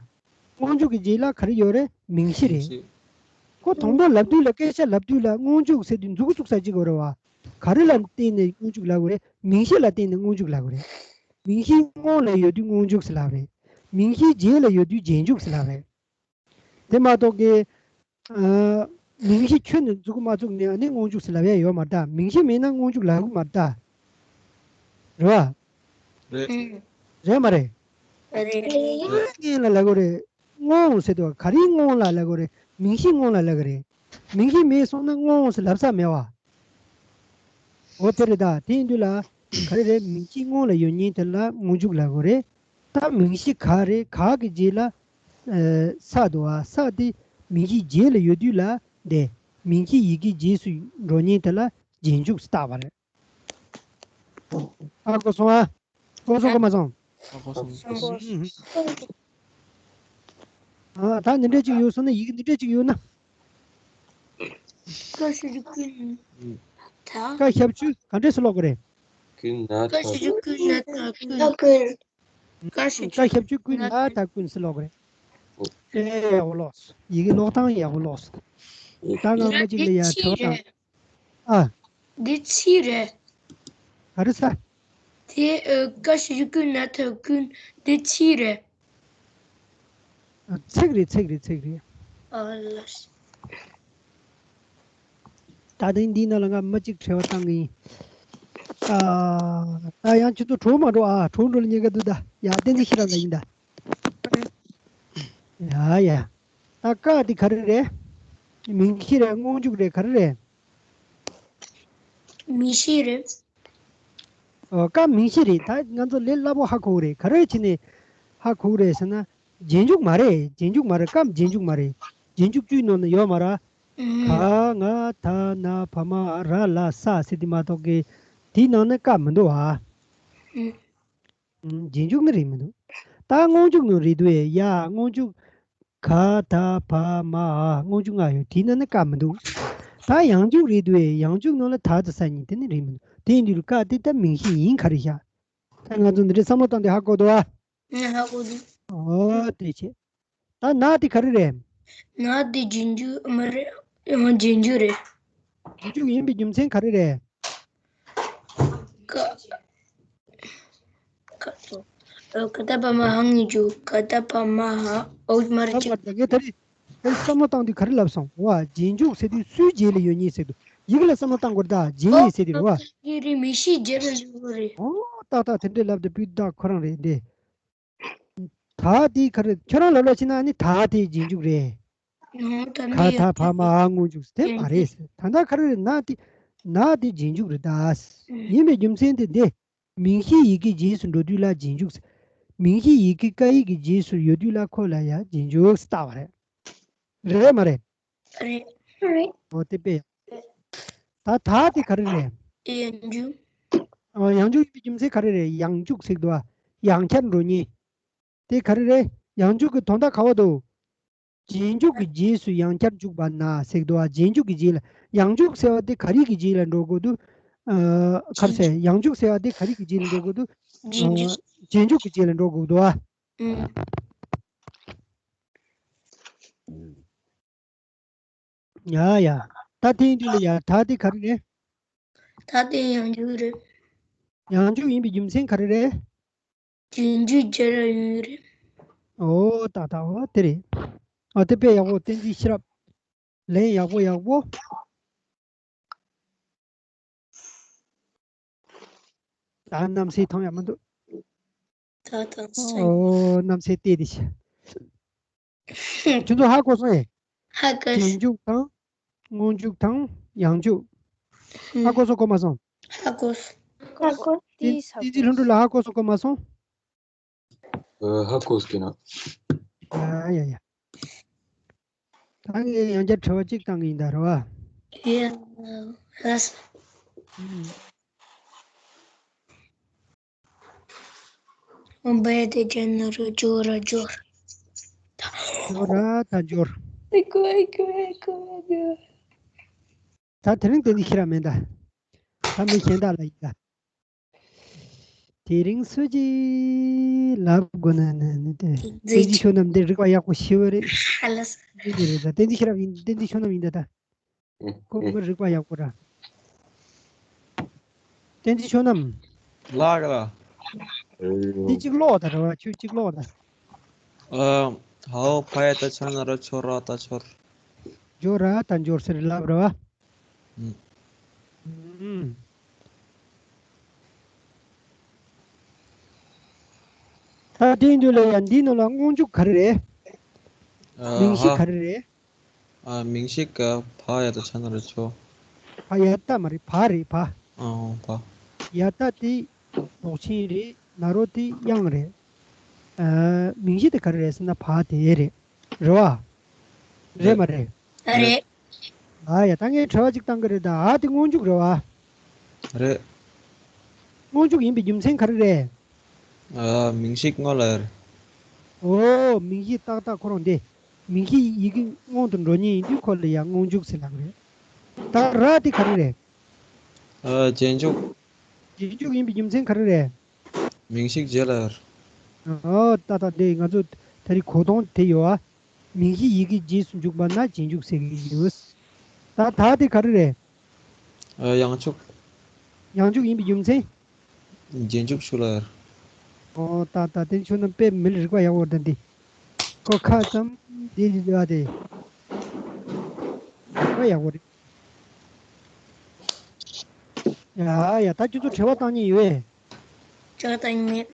སྔོན་འཇུག་གི་རྗེས་ལ་ག་རེ་ཡོད་རེད། མིང་གཞི་རེད། མིང་གཞི། ཁོ་དང་པོ་ལབ་དུས་ལ་སྐད་ཆ་ལབ་དུས་ལ་སྔོན་འཇུག་ཟེར་དུས་མཛུ་གུ་བཙུགས་ས་གཅིག་དགོས་རེད་བ། ག་རེ་ལ་བརྟེན་ནས་སྔོན་འཇུག་ལབ་དགོས་རེད། མིང་གཞི་ལ་བརྟེན་ནས་སྔོན་འཇུག་ལབ་དགོས་རེད། མིང་གཞི་སྔོན་ལ་ཡོད་དུས་སྔོན་འཇུག་ཟེར་ལབ་རེད། མིང་གཞི་རྗེས་ལ་ཡོད་དུས་རྗེས་འཇུག་ཟེར་ལབ་རེད། དེ་མ་གཏོགས་ཀྱི། ཨ། མིང་གཞི་ཁྱོན་ནས་མཛུ་གུ་མ་བཙུགས་ནས་ཨ་ནི་སྔོན་འཇུག་ཟེར་ལབ་ཡ་ཡོད་མ་རེད་ད། མིང་གཞི་མེད་ན་སྔོན་འཇུག་ལབ་གི་མ་རེད་ད། རེད་བ། རེད། ཨུ། རེད་མ་རེད། རེད། རེད། སྔོན་ལ་ལབ་དགོས་རེད། སྔོན་ཟེར་དུས་ག་རེའི་སྔོན་ལ་ལབ་དགོས་རེད། མིང་གཞི་སྔོན་ལ་ལབ་དགོས་རེད། མིང་གཞི་མེད་སོང་ན་སྔོན་ཟེར་ལབ་ས་མེད་བ། འོ་དེ་རེད་ད། དེ་ཡིན་དུས་ལ་ག་རེ་རེད། མིང་གཞི་སྔོན་ལ་ཡོད་མཁན་དེ་ལ་སྔོན་འཇུག་ལབ་དགོས་རེད། ད་མིང་གཞི་ག་རེད། ག་གི་རྗེས་ལ། ཨ། ས་འདུག་བ། ས་དེ་མིང་གཞིའི་རྗེས་ལ་ཡོད་དུས་ལ་དེ། མིང་གཞི་ཡི་གེའི་རྗེས་སུ་འགྲོ་མཁན་དེ་ལ་རྗེས་འཇུག་ཟེར་བཏགས་པ་རེད། ཨ། གོ་སོང་ཨ། གོ་སོང་གོ་མ་སོང་། ཨ། གོ་སོང་། ཨ། ད་འདི་འདྲ་ཅིག་ཡོད་སོང་ན། ཡི་གེ་འདི་འདྲ་ཅིག་ཡོད་ན། ཀ་ཤ་རུ་ཀུན། ད། ཀ་ཞབས་ཀྱུ་ག་འདྲས་སུ་ཀློག་གི་རེད། ཀུན་ན་ད། ཀ་ཤ་རུ་ཀུན་ན་ད་ཀུན། ཀ་ཤ་ཀ་ཞབས་ཀྱུ་ཀུན་ན་ད་ཀུན་ཟེར་ཀློག་གི་རེད། ཨེ། ཡག་པོ་ཀློག་སོང་། ཡི་གེ་ཀློག་སྟངས་ཡག་པོ་ཀློག་སོང་། ད་ང་ཡ། མ་གཅིག་ལ་ཡ་དྲི་བ་དང་། ཨ། འདི་ཚིག་རེད། ག་རེ་ཟེར། དེ། ཨ། ཀ་ཤ་རུ་ཀུན་ན་ད་ཀུན། འདི་ཚིག་རེད། ཚིག་རེད། ཚིག་རེད། ཚིག་རེད། ཨ་ལ། ད་ཐེངས་འདིའི་ནང་ལ་ང་མ་གཅིག་དྲི་བ་བཏང་གི་ཡིན། ཨ། ད་ཡང་ཁྱེད་ཚོ་གྲོངས་མ་འགྲོ་ཨ། གྲོངས་འགྲོ་ལ་ཉེན་ཁ་འདུག་ད། ཡ། བསྟན་འཛིན་ཤེས་རབ་ལ་ཡིན་ད། ཡ་ཡ། ད་ཀ་དེ་ག་རེ་རེད། མིང་གཞི་རེད། སྔོན་འཇུག་རེད། ག་རེ་རེད། མིང་གཞི་རེད། ཨོ། ཀ་མིང་གཞི་རེད། ད་ང་ཚོ་ལས་སླ་པོ་ཧ་གོ་གི་རེད། ག་རེ་བྱས་ནས་ཧ་གོ་གི་རེད་ཟེར་ན། རྗེས་འཇུག་མ་རེད། རྗེས་འཇུག་མ་རེད། ཀ་རྗེས་འཇུག་མ་རེད། རྗེས་འཇུག་བཅུའི་ནང་ན་ཡོད་མ་རེད། ཨུམ། ག་ང་ད་ན་བ་མ་ར་ལ་ས་ཟེར་དེ་མ་གཏོགས་ཀྱི། དེའི་ནང་ན་ཀ་མི་འདུག་ཨ། ཨུམ། ཨུམ། རྗེས་འཇུག་ནི་རེད་མི་འདུག་ད་སྔོན་འཇུག་ནི་རེད་འདུག་ཨེ། ཡ། སྔོན་འཇུག་ག་ད་བ་མ་འ། སྔོན་འཇུག་ལྔ་ཡོད། དེའི་ནང་ན་ཀ་མི་འདུག་ད་ཡང་འཇུག་རེད་འདུག་ཨེ། ཡང་འཇུག་ནང་ལ་ད་དང་ས་གཉིས་དེ་ནི་རེད་མི་འདུག་དེ་ཡིན་དུས་ཀ་དེ་ད་མིང་གཞི་ཡིན་ག་རེ་བཞག་ད་ང་ཚོ་འདི་འདྲའི་བསམ་བློ་བཏང་དེ་ཧ་གོ་འདུག་ཨ། ང་ཧ་གོ་འདུག་ཨོ་དེ་བྱས། ད་ན་དེ་ག་རེ་རེད། ན་དེ་རྗེས་འཇུག་མ་རེད། ཡང་རྗེས་འཇུག་རེད། རྗེས་འཇུག་ཡིན་པའི་རྒྱུ་མཚན་ག་རེ་རེད། ཀ། ཀ་ཏོ། ཨ། ག་ད་བ་མ་འ་སྔོན་འཇུག་ག་ད་བ་མ་འ། ཨོ་མ་རེད། ད་ཅིག་ད་ངས་ད་རེས། ཨེ། བསམ་བློ་བཏང་དུས་ག་རེ་ལབ་སོང་བ། རྗེས་འཇུག་ཟེར་དུས་སུའི་རྗེས་ལ་ཡོད་མཁན་ཟེར་དུས། ཡི་གེ་ལ་བསམ་བློ་བཏང་དགོས་རེད་ད། རྗེས་ཟེར་དུས་རེད་བ། ཨོ། ཡི་གེ་རེད། མིང་གཞིའི་རྗེས་ལ་ཡོད་རེད། ཨོ། ཏག་ཏག་དེ་འདྲས་ལབ་དུས་སྤུས་དག་ཁོ་རང་རེད་འདི། ད་དེ་ག་རེ། ཁྱོད་རང་ལབ་ལབ་བྱས་ན་ནི་ད་དེ་རྗེས་འཇུག་རེད། ཨོ། ད་ག་འདི་ད་ཡོད་བ་མ་འ་སྔོན་འཇུག་དེ་མ་རེད། ད་ད་ག་རེ་རེད། ན་དེ། ན་དེ་རྗེས་འཇུག་རེད་ད། ཨུམ། ཡིན་པའི་རྒྱུ་མཚན་དེ་འདི། མིང་གཞིའི་ཡི་གེ་རྗེས་སུ་འགྲོ་དུས་ལ་རྗེས་འཇུག་མིང་གཞིའི་ཡི་གེ་ཀ་ཡིག་གི་རྗེས་སུ་ཡོད་དུས་ལ་ཁོ་ལ་ཡང་རྗེས་འཇུག་ཟེར་བཏགས་པ་རེད། རེད་མ་རེད། རེད། རེད། ཨོ་དེ་དཔེ་ཡག་ད་ད་དེ་ག་རེ་རེད། ཡང་འཇུག་ཨོ་ཡང་འཇུག་ཡིན་པའི་རྒྱུ་མཚན་ག་རེ་རེད། ཡང་འཇུག་ཟེར་གི་འདུག་ཨ། ཡང་བསྐྱར་འགྲོ་མཁན། དེ་ག་རེ་རེད། ཡང་འཇུག་གི་དོན་དག་ག་བ་འདུག་རྗེས་འཇུག་གི་རྗེས་སུ་ཡང་བསྐྱར་འཇུག་པ་ན་ཟེར་གི་འདུག་ཨ། རྗེས་འཇུག་གི་རྗེས་ལ། ཡང་འཇུག་ཟེར་བ་དེ་ག་རེ་གི་རྗེས་ལ་འགྲོ་དགོས་འདུག་ཨ། ག་རེ་ཟེར། ཡང་འཇུག་ཟེར་བ་དེ་ག་རེ་གི་རྗེས་ལ་འགྲོ་དགོས་འདུག་རྗེས་འཇུག་རྗེས་འཇུག་གི་རྗེས་ལ་འགྲོ་དགོས་འདུག་ཨ། ཨུམ། ཡ་ཡ། ད་དེ་ཡིན་དུས་ལ་ཡ། ད་དེ་ག་རེ་རེད། ད་དེ་ཡང་འཇུག་རེད། ཡང་འཇུག་ཡིན་པའི་རྒྱུ་མཚན་ག་རེ་རེད། རྗེས་འཇུག་རྗེས་ལ་ཡོད་རེད། ཨོ་ད་ད་ཨོ་དེ་རེད། ཨ་དེ་དཔེ་ཡག་པོ། བསྟན་འཛིན་ཤེས་རབ། ལན་ཡག་པོ་ཡག་པོ། ད་རྣམ་སྲས་མཐོང་ཡ་མི་འདུག་ད་ད་སྲས། ཨོ་རྣམ་སྲས་བལྟས་ཏེ་ཤི། ཁྱོད་ཚོ་ཧ་གོ་སོང་ངས། ཧ་གོ་སོང་། རྗེས་འཇུག་དང་། སྔོན་འཇུག་དང་ཡང་འཇུག་ཧ་གོ་སོང་གོ་མ་སོང་། ཧ་གོ་སོང་། ཧ་གོ་སོང་། བསྟན་བསྟན་འཛིན་ལྷུན་གྲུབ་ལགས་ཧ་གོ་སོང་གོ་མ་སོང་། ཨ། ཧ་གོ་སོང་། ཡ་ཡ་ཡ། ད་ངས་ཡང་བསྐྱར་དྲི་བ་གཅིག་བཏང་གི་ཡིན་ད་རེད་བ། ཡ། ལགས་སོ། ཨུམ། འོ་བས་དེ་ཅན་ན་རོ་ཇོ་ར་ཇོར། ཇོ་ར་ད་ཇོར། ཨི་ཀོ་ཨི་ཀོ་ཨི་ཀོ་ཨི་ཀོ། ད་དེ་རིང་བསྟན་འཛིན་ཤེས་རབ་མེད་ད། ད་མི་གཞན་དག་ལ་ཡིན་ད། དེ་རིང་སུ་ཅིག་ལབ་དགོས་ན་ནི་ནི་དེ། བསྟན་འཛིན་བསོད་ནམས་འདི་རིག་པ་ཡག་པོ་ཞེ་པོ་རེད། ཧ་ལས། འདི་འདི་རེད་ད། བསྟན་འཛིན་ཤེས་རབ་ཡིན། བསྟན་འཛིན་བསོད་ནམས་ཡིན་ད་ད། ཁོ་མི་རིག་པ་ཡག་པོ་ར། བསྟན་འཛིན་བསོད་ནམས། ལགས་རེད། འདི་གཅིག་ཀློག་ད་རེད་བ། ཁྱོད་གཅིག་ཀློག་ད། ཨ། ཧའོ་ཕ་ཡ་བཏགས་ཕྱ་ན་རོ་ཕྱོ་ར་བཏགས་ཕྱོར། ཇོ་ར་བཏགས་འཇོར་ཟེར་ལབ་རེད་བ། ཨུམ། ཨུམ། ད་དེའི་མདུན་ལ་ཡང་འདིའི་ནང་ལ་སྔོན་འཇུག་ག་རེ་རེད། ཨ། མིང་གཞི་ཧ། ག་རེ་རེད། ཨ། མིང་གཞི་ག་ཕ་ཡ་བཏགས་ཕྱ་ན་རོ་ཕྱོ། ཕ་ཡ་བཏགས་མ་རེད། བ་རེད་བ། ཨ། བ། ཡ་བཏགས་དེ་འབོག་ཆེན་རེད། ན་རོ་དེ་དབྱངས་རེད། ཨ། མིང་གཞི་དེ་ག་རེ་རེད་ཟེར་ན་བ་དེ་རེད། རེད་བ། རེད་མ་རེད། རེད། ཨ་ཡ། ད་ངས་དྲི་བ་གཅིག་བཏང་གི་རེད་ད། འ་དེ་སྔོན་འཇུག་རེད་བ། རེད། སྔོན་འཇུག་ཡིན་པའི་རྒྱུ་མཚན་ག་རེ་རེད། ཨ། མིང་གཞི་སྔོན་ལ་ཡོད་རེད། ཨོ། མིང་གཞི་ཏག་ཏག་ཁོ་རང་དེ། མིང་གཞི་ཡི་གེ་སྔོན་དུ་འགྲོ་མཁན་ཡིན་དུས་ཁོ་ལ་ཡང་སྔོན་འཇུག་ཟེར་ལབ་རེད། ད་ར་དེ་ག་རེ་རེད། ཨ། རྗེས་འཇུག་རྗེས་འཇུག་ཡིན་པའི་རྒྱུ་མཚན་ག་རེ་རེད། མིང་གཞི་རྗེས་ལ་ཡོད་རེད། ཨོ། ད་ད་དེ་ང་ཚོ་ད་རེས་གོ་སྟངས་དེ་ཡོད་ཨ། མིང་གཞི་ཡི་གེ་རྗེས་སུ་འཇུག་པ་ན་རྗེས་འཇུག་ཟེར་གྱི་ཡོད། ད་ད་དེ་ག་རེ་རེད། ཨ། ཡང་འཇུག་ཡང་འཇུག་ཡིན་པའི་རྒྱུ་མཚན། རྗེས་འཇུག་ཞུ་ལ་ཡོད་རེད། ཨོ། ད་ད་དེ་ཁྱོད་རྣམ་དཔེ་མི་རིག་པ་ཡག་པོ་འདུག་འདི། ཁོ་ཁ་ཙམ་འདི་འདི་འདི་བ་དེ། རིག་པ་ཡག་པོ་རེད། ཡ་ཡ། ད་ཁྱོད་ཚོ་དྲི་བ་བཏང་མཁན་ཡོད་པས། དྲི་བ་བཏང་མཁན་མེད།